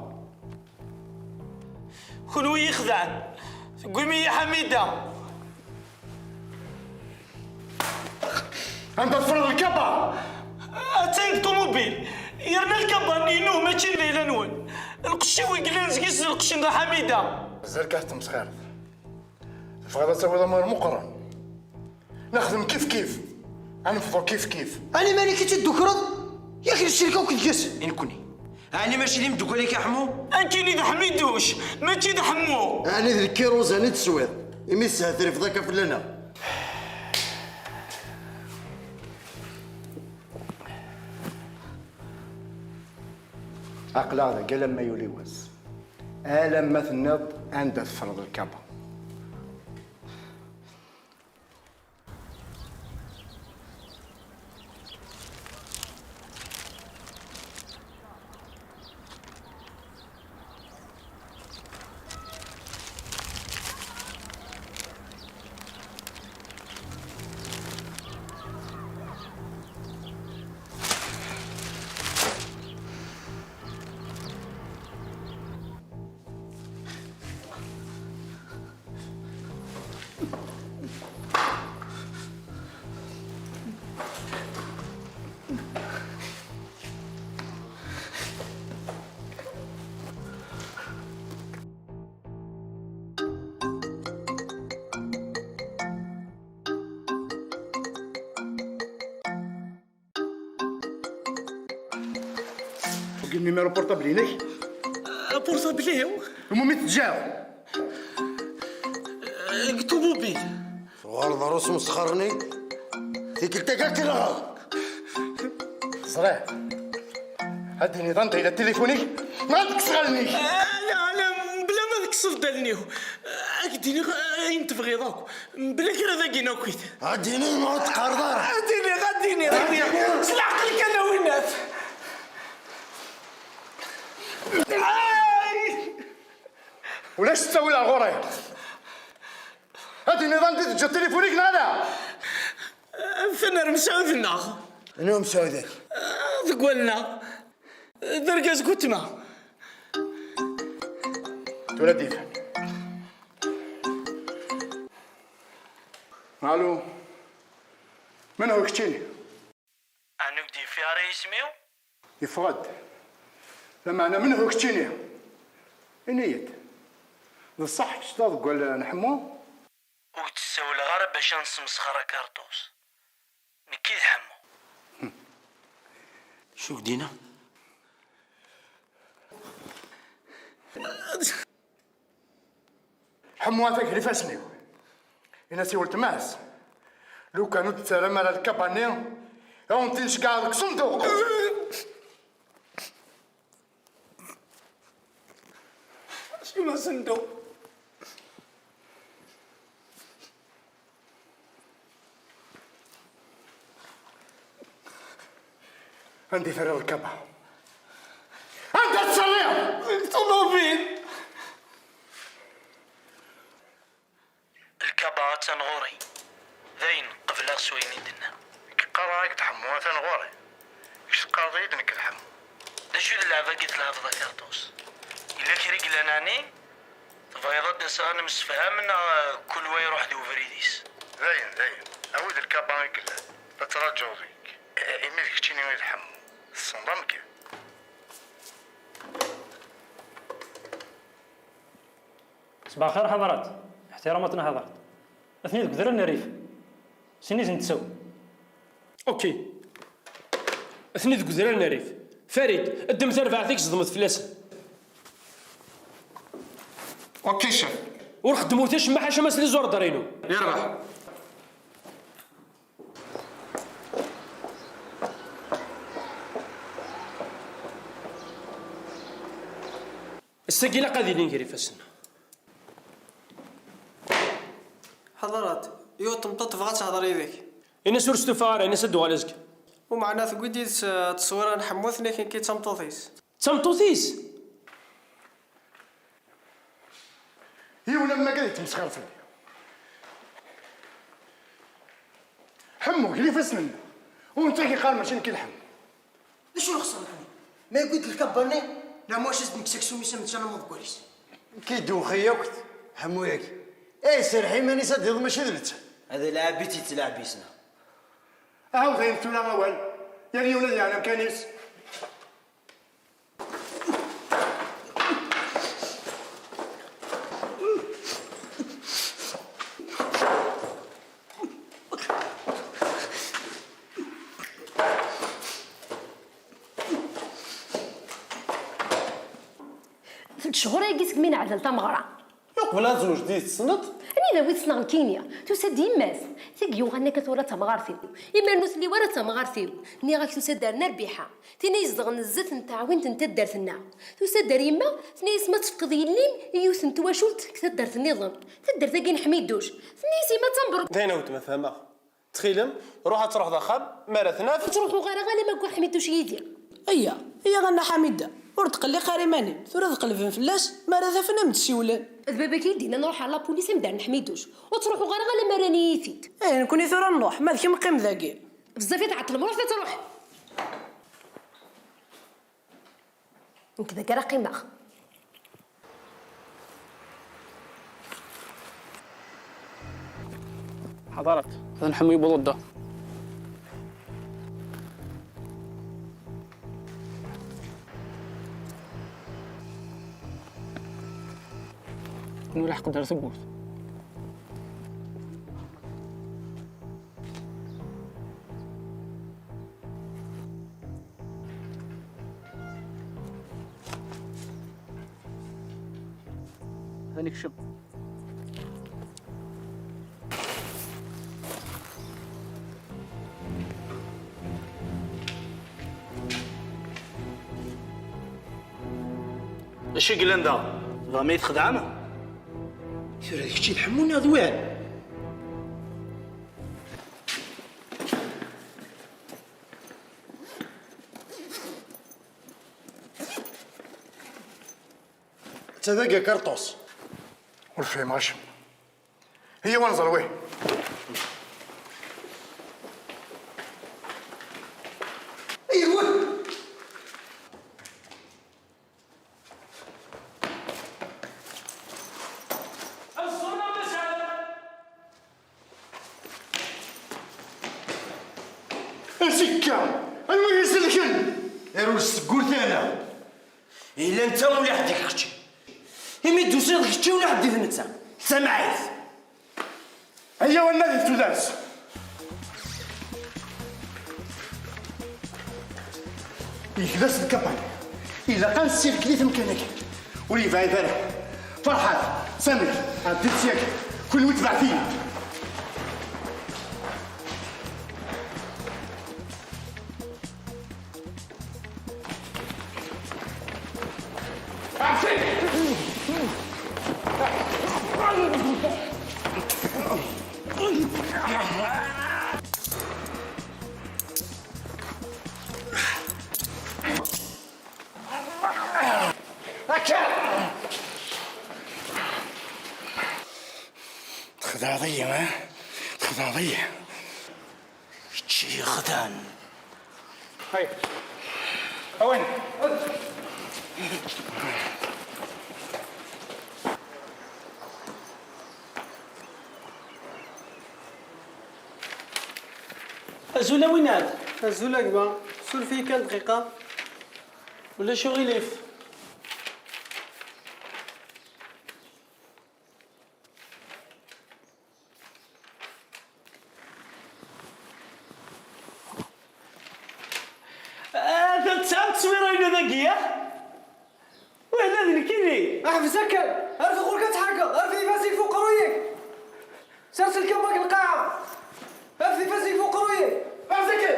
Kunwi yexdeɛen, tewwim-iyi Ḥamida. Anda teffreḍ lkaba? Attan deg ṭumubil, yerna lkaba-nni inu, mačči n Layla-nwen. Lqecc-iw i yellan deg-s d lqecc n Ḥamida. Mazal-k ad tmesxireḍ. Tebɣiḍ ad tawiḍ amur meqqren? Nexdem kif kif. Ad nefḍu kif kif. Ɛni mani i tt-id-tukreḍ? Yak necrek akk deg-s. I nekni? Ɛni mačči d imeddukal-ik a Ḥemmu? Nekkini d Ḥmiduc, mačči d Ḥemmu. Ɛni d lkiruzan i teswiḍ, imi teshetrifeḍ akka fell-aneɣ? Aql-aɣ dagi alamma yuli wass. Alamma tenniḍ anda teffreḍ lkaba. Deg numéro portable-inek? Portable-iw? Umi t-ǧǧiɣ? Deg ṭumubil. Tuɣaleḍ ɣer usmesxer-nni? Tikkelt-agi ad k-nɣeɣ. Ẓriɣ. Ad d-tiniḍ anda yella tilifun-ik, neɣ ad kkseɣ allen-ik. Ala, ala, bla ma tekkseḍ allen-iw. Ad k-d-iniɣ ayen tebɣiḍ akk. Mebla kra dagi n akkit. Ad d-iniɣ neɣ ur teqqareḍ ara? Ad d-iniɣ, ad d-iniɣ, ad d-iniɣ. S leɛqel kan a winnat. Ay! Ulac ttawil ar ɣur-i. Ad d-iniḍ anda i teǧǧiḍ tilifun-ik neɣ ala? Atan ar Mesɛud-nneɣ. Anwa Mesɛud-ik? Deg wallen-a. D argaz n weltma. Tura ad d-yefhem. Alu, menhu keččini? Ɛni ur k-d-yeffi ara yisem-iw? Yeffeɣ-d. Lameɛna menhu keččini? Ini-yi-d. D ṣṣeḥ kečč d aḍeggal n Ḥemmu? Ur k-d-ssawleɣ ara bac ad nesmesxer akerṭus. Nekk i d Ḥemmu. Acu k-d-yenna? Ḥemmu ata gar ifassen-iw. Ini-as i weltma-s, lukan ur d-tettarram ara lkaba-nni, ad wen-t-in-ceggɛeɣ deg usenduq. Acimi asenduq? Anda i terriḍ lkaba? Anda tt-terriḍ? Deg ṭumabil. Lkaba attan ɣur-i. Dayen, qebleɣ s wayen i d-tenna. Nekk qqareɣ-ak-d Ḥemmu atan ɣur-i. Kečč teqqareḍ-iyi-d nekk d Ḥemmu. D acu d lɛeb-agi tleɛbeḍ a Karṭus? Yella kra i yellan ɛni? Tebɣiḍ ad d-aseɣ ad nemsefham neɣ kul wa iruḥ d ubrid-is? Dayen, dayen. Awi-d lkaba i yellan. La ttṛaǧuɣ deg-k. Eh, imi d keččini i d Ḥemmu. Tessneḍ amkan. Ṣbaḥ lxir ḥaḍrat. Iḥtiramutna ḥaḍrat. Atni deg udrar n rrif. Sin i ten-ttawin. Ok. Atni deg udrar n rrif. Farid, ddem tarbaɛt-ik zedmeḍ fell-asen. Ok, chef. Ur xeddmut acemma ḥaca ma s les ordres-inu. Yerbeḥ. Ass-agi ilaq ad ilin gar ifassen-nneɣ. Ḥaḍrat, yiwet tmeṭṭut tebɣa ad tehder yid-k. Ini-as ur stufaɣ ara, ini-as ad d-uɣal azekka. Umeɛna tewwi-d yid-s, eh, tteswira n Ḥemmu, tenna-k nekki d tameṭṭut-is. D tameṭṭut-is? Yiwen am wagi ad yettmesxir fell-i. Ḥemmu, gar ifassen-nneɣ. U netta k-iqqar mačči nekk i d Ḥemmu. D acu lxeṣren-nni? Ma yewwi-d lkabba-nni, neɣ ma wac as-d-nekkes aksum-is am netta neɣ ma deg wal-is. Ki d-uxi yakk Ḥemmu-yagi. Eh, serreḥ iman-is ad d-iḍ mačči d netta. Ad ilɛeb i tt-yettlaɛeb yis-neɣ. Ɛawed ayen tura awal. Yal yiwen ad yeɛni amkan-is. Lecɣal-agi segmi neɛdel tameɣra. Uqbel ad zewǧ d tessneḍ? Anida wi tessneɣ nekkini? Tusa-d yemma-s. Tagi yuɣalen akka tura d tamɣart-iw. Imir ur telli wara d tamɣart-iw. Nniɣ-ak tusa-d ar Nerbiḥa. Tin ay izedɣen zdat n teɛwint n taddart-nneɣ. Tusa-d ar yemma, tenna-yas ma tefkeḍ yelli-m i yiwet n twacult deg taddart nniḍen. Taddart-agi n Ḥmiduc. Tenna-yas yemma d tamber-. Dayen a weltma fehmeɣ. Ttxil-m, ruḥ ad truḥeḍ axxam, mi ara tnaf. Ur ttruḥuɣ ara alamma wwiɣ Ḥmiduc yid-i. Ayya, ayya a Nna Ḥamida, ur tqelliq ara iman-im, tura ad qelben fell-as, mi ara t-afen ad am-d-siwlen. D baba-k i yi-d-yennan ruḥ ar la police am d ar Ḥmiduc, ur ttruḥuɣ ara alamma rran-iyi-t-id. Eh, nekkni tura nruḥ, ma d kemm qqim dagi. Bezzaf i tɛeṭṭlem, ruḥet ad truḥem. Nekk dagi ara qqimeɣ. Ḥaḍrat. Ad nḥemmu yewweḍ-d. Nura ḥeqq-d ar tewwurt. Ad nekcem. Acu i yellan da? Tebɣam ad yi-txedɛem? Tura d kečč i d Ḥemmu neɣ d wihan? Ata dagi akerṭus. Ur fhimeɣ acemma. Iyyaw ad nẓer wihin. Iyyaw. Cikka, anwa i iselken? Arut seg urtana. Yella netta ulaḥ deg kečči. Imi d-tusiḍ kečči ulaḥ deg netta. Tamɛayt. Aya wanna di tudert. Yekda s lkapay. Ilaq ad nessirkli temkan-agi. Ur yebɛid ara. Ferḥat, Samir, ɛeddi-d syak. Kunwi tebɛet-iyi. Akka! Txedɛeḍ-iyi, ha? Txedɛeḍ-iyi. Kečč i yi-xedɛen. Hay. Awen. Azul a Winad. Azul a gma. Suref-iyi kan dqiqa. Ulac uɣilif. Ah, ta tesɛam tteswira-inu dagi, ah? Wala d nekkini. Ḥbes akken! Ar ɣur-k ad tḥerkeḍ! Ar ifassen-ik f uqerruy-ik! Sers lkabak lqaɛa! Ar ifassen-ik f uqerruy-ik! Ḥbes akken!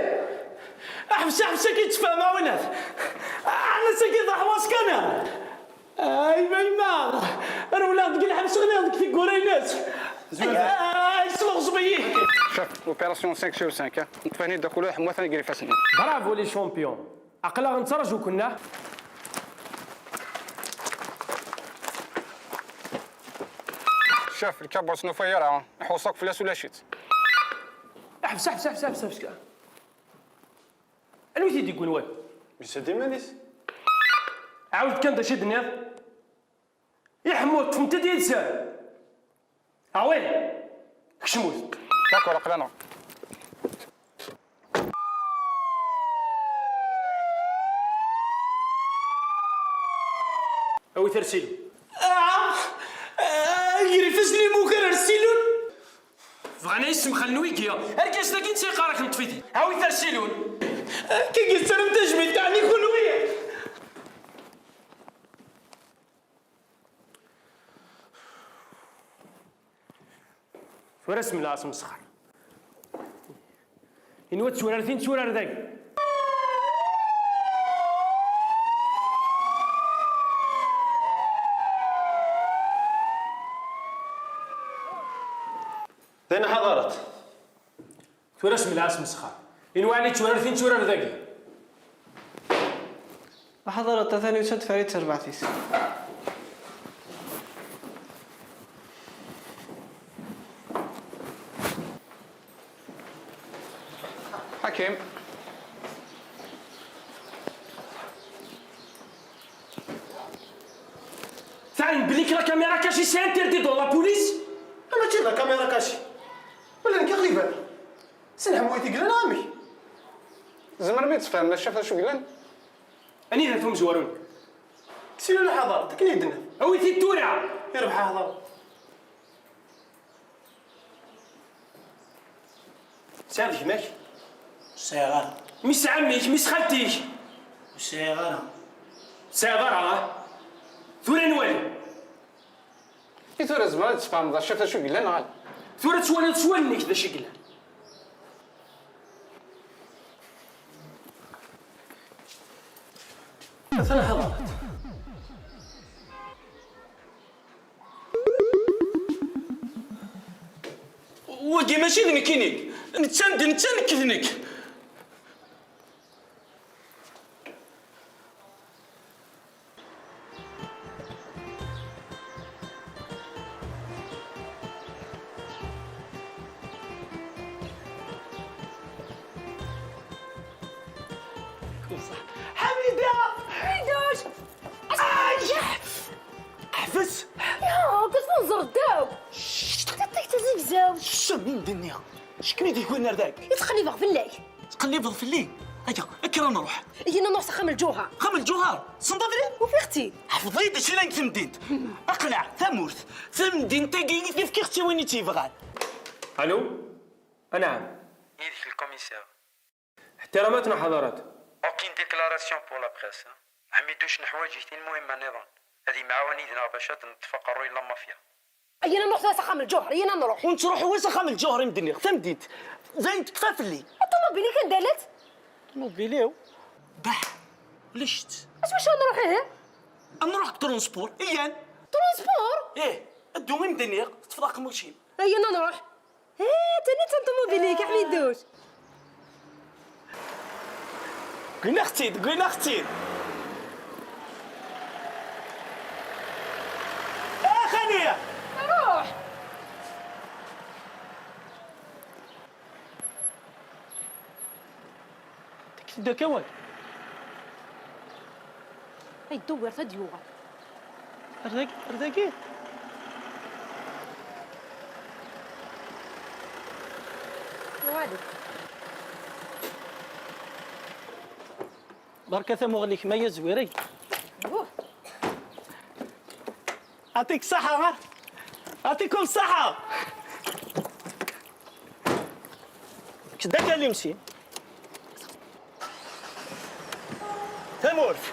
Ḥbes, ḥbes akken, ttfahmeɣ winat. Ɛni sagi d aḥwas kan? Ay, ma yemma! Rewleɣ deg lḥebs, ɣliɣ deg tiggura-ines. Ay, tesleɣẓem-iyi! Chef, opération cinq sur cinq, hein. Neṭṭef-ahen-id akk ḥemmu atan deg ifassen. Bravo les champions! Aql-aɣ nettraǧu-ken, ah. Chef, lkabuṛ ur tt-nufi ara, nḥuss akk fell-as ulac-itt. Ḥbes, ḥbes, ḥbes, ḥbes, ḥbes. Anwa i t-id-yewwin waya? Yusa-d iman-is. Ɛawed kan d acu i d-tenniḍ. Iḥemmu, ṭṭfemt-id yid-sen. Away! Kecmut. D'accord, aql-aneɣ. Awit ar silun. Ah! Ah, ger ifassen-im ugar ar silun. Bɣan ad yi-ssemxalen wigi. Argaz-agi netta yeqqar-ak neṭṭef-it-id. Awit ar silun. Akka i yettarram tajmilt, ɛni kunwi? Tura semleɣ asmesxer. Inwa d turart-in d turart dagi. D ayen ḥadaret. Tura semleɣ asmesxer. Inwa ɛni d turart-in d turart dagi. Ḥadaret, atan yusa-d Farid s terbaɛt-is. Hakim. Teɛlem belli que la caméra cachée c'est interdit dans la police? Mačči d la caméra cachée. Wala nekk i ɣ-iban. Senḥem wayt i yellan, amek? Tzemrem ad tfehmem a ccaf d acu yellan? Anida-t umezwaru-nni? Ksir lḥaḍer, akken i d-tenniḍ. Awi-t-id tura! Irbeḥ aḥḍar. Tesɛiḍ gma-k? Ur sɛiɣ ara. Mmi-s ɛemmi-k, mmi-s xalti-k? Ur sɛiɣ ara. Ur tesɛiḍ ara, ah? Tura nwali. I tura tzemreḍ ad d-tesfehmeḍ a ccaf d acu yellan neɣ ala? Tura ad twaliḍ s wallen-ik d acu yellan. Atan ḥaḍer. Wagi mačči d nekkini. Netta d netta, nekk d nekk. حميدة! حميدة! آي! Ḥbes! Ya, kif nẓer ddaw! Cct, taqqiṭ tazegzawt! Ssem i m-d-nniɣ! Ckem i d-yekwan ar dagi! Yettqellib ɣef fell-ak! Tettqellibeḍ fell-i? Aya, kker ad nruḥ. Yina nruḥ s axxam n Lǧuher. Axxam n Lǧuher? Send abrid? Ufiɣ-tt-id. Ḥfeḍ-iyi-d acu yellan deg temdint. Aqlaɛ, tamurt. Tamdint-agi i k-fkiɣ-tt i win i tt-yebɣan. Allô? Anɛam. Yid-k lkomiser. احتراماتنا حضرات. Aucune déclaration pour la presse, hein. Ḥmiduc, neḥwaǧ-it i lmuhimma nniḍen. Ad yemɛawan yid-neɣ bac ad neṭṭef aqerruy n la mafia. Yina nruḥ tura s axxam n Lǧuher, yina nruḥ. Ur nettruḥ ara s axxam n Lǧuher, i m-d-nniɣ, tamdint. Dayen tekfa fell-i. Ṭumubil-ik anda llant? Ṭumubil-iw? Bah, ulac-itt. Aswacu ad nruḥ ihi? Ad nruḥ deg transport, iyyan. Transport? Ih, ddu, i m-d-nniɣ, teṭṭfeḍ aqemmuc-im. Yina nruḥ. Eh, tani d ṭumubil-ik, a Ḥmiduc. Gwineɣ-tt-id, gwineɣ-tt-id. Ah, xali! Ruḥ! Kkes-d akka awal. Ay, dewwirt ad d-yuɣal. Ar dagi, ar dagi. Uɣal-d. Berka tamuɣli-k, ma ya Zwiri. Buh. Atik ṣaḥa, ha? Atikum ṣaḥa! Kečč d akal imsi. Tamurt.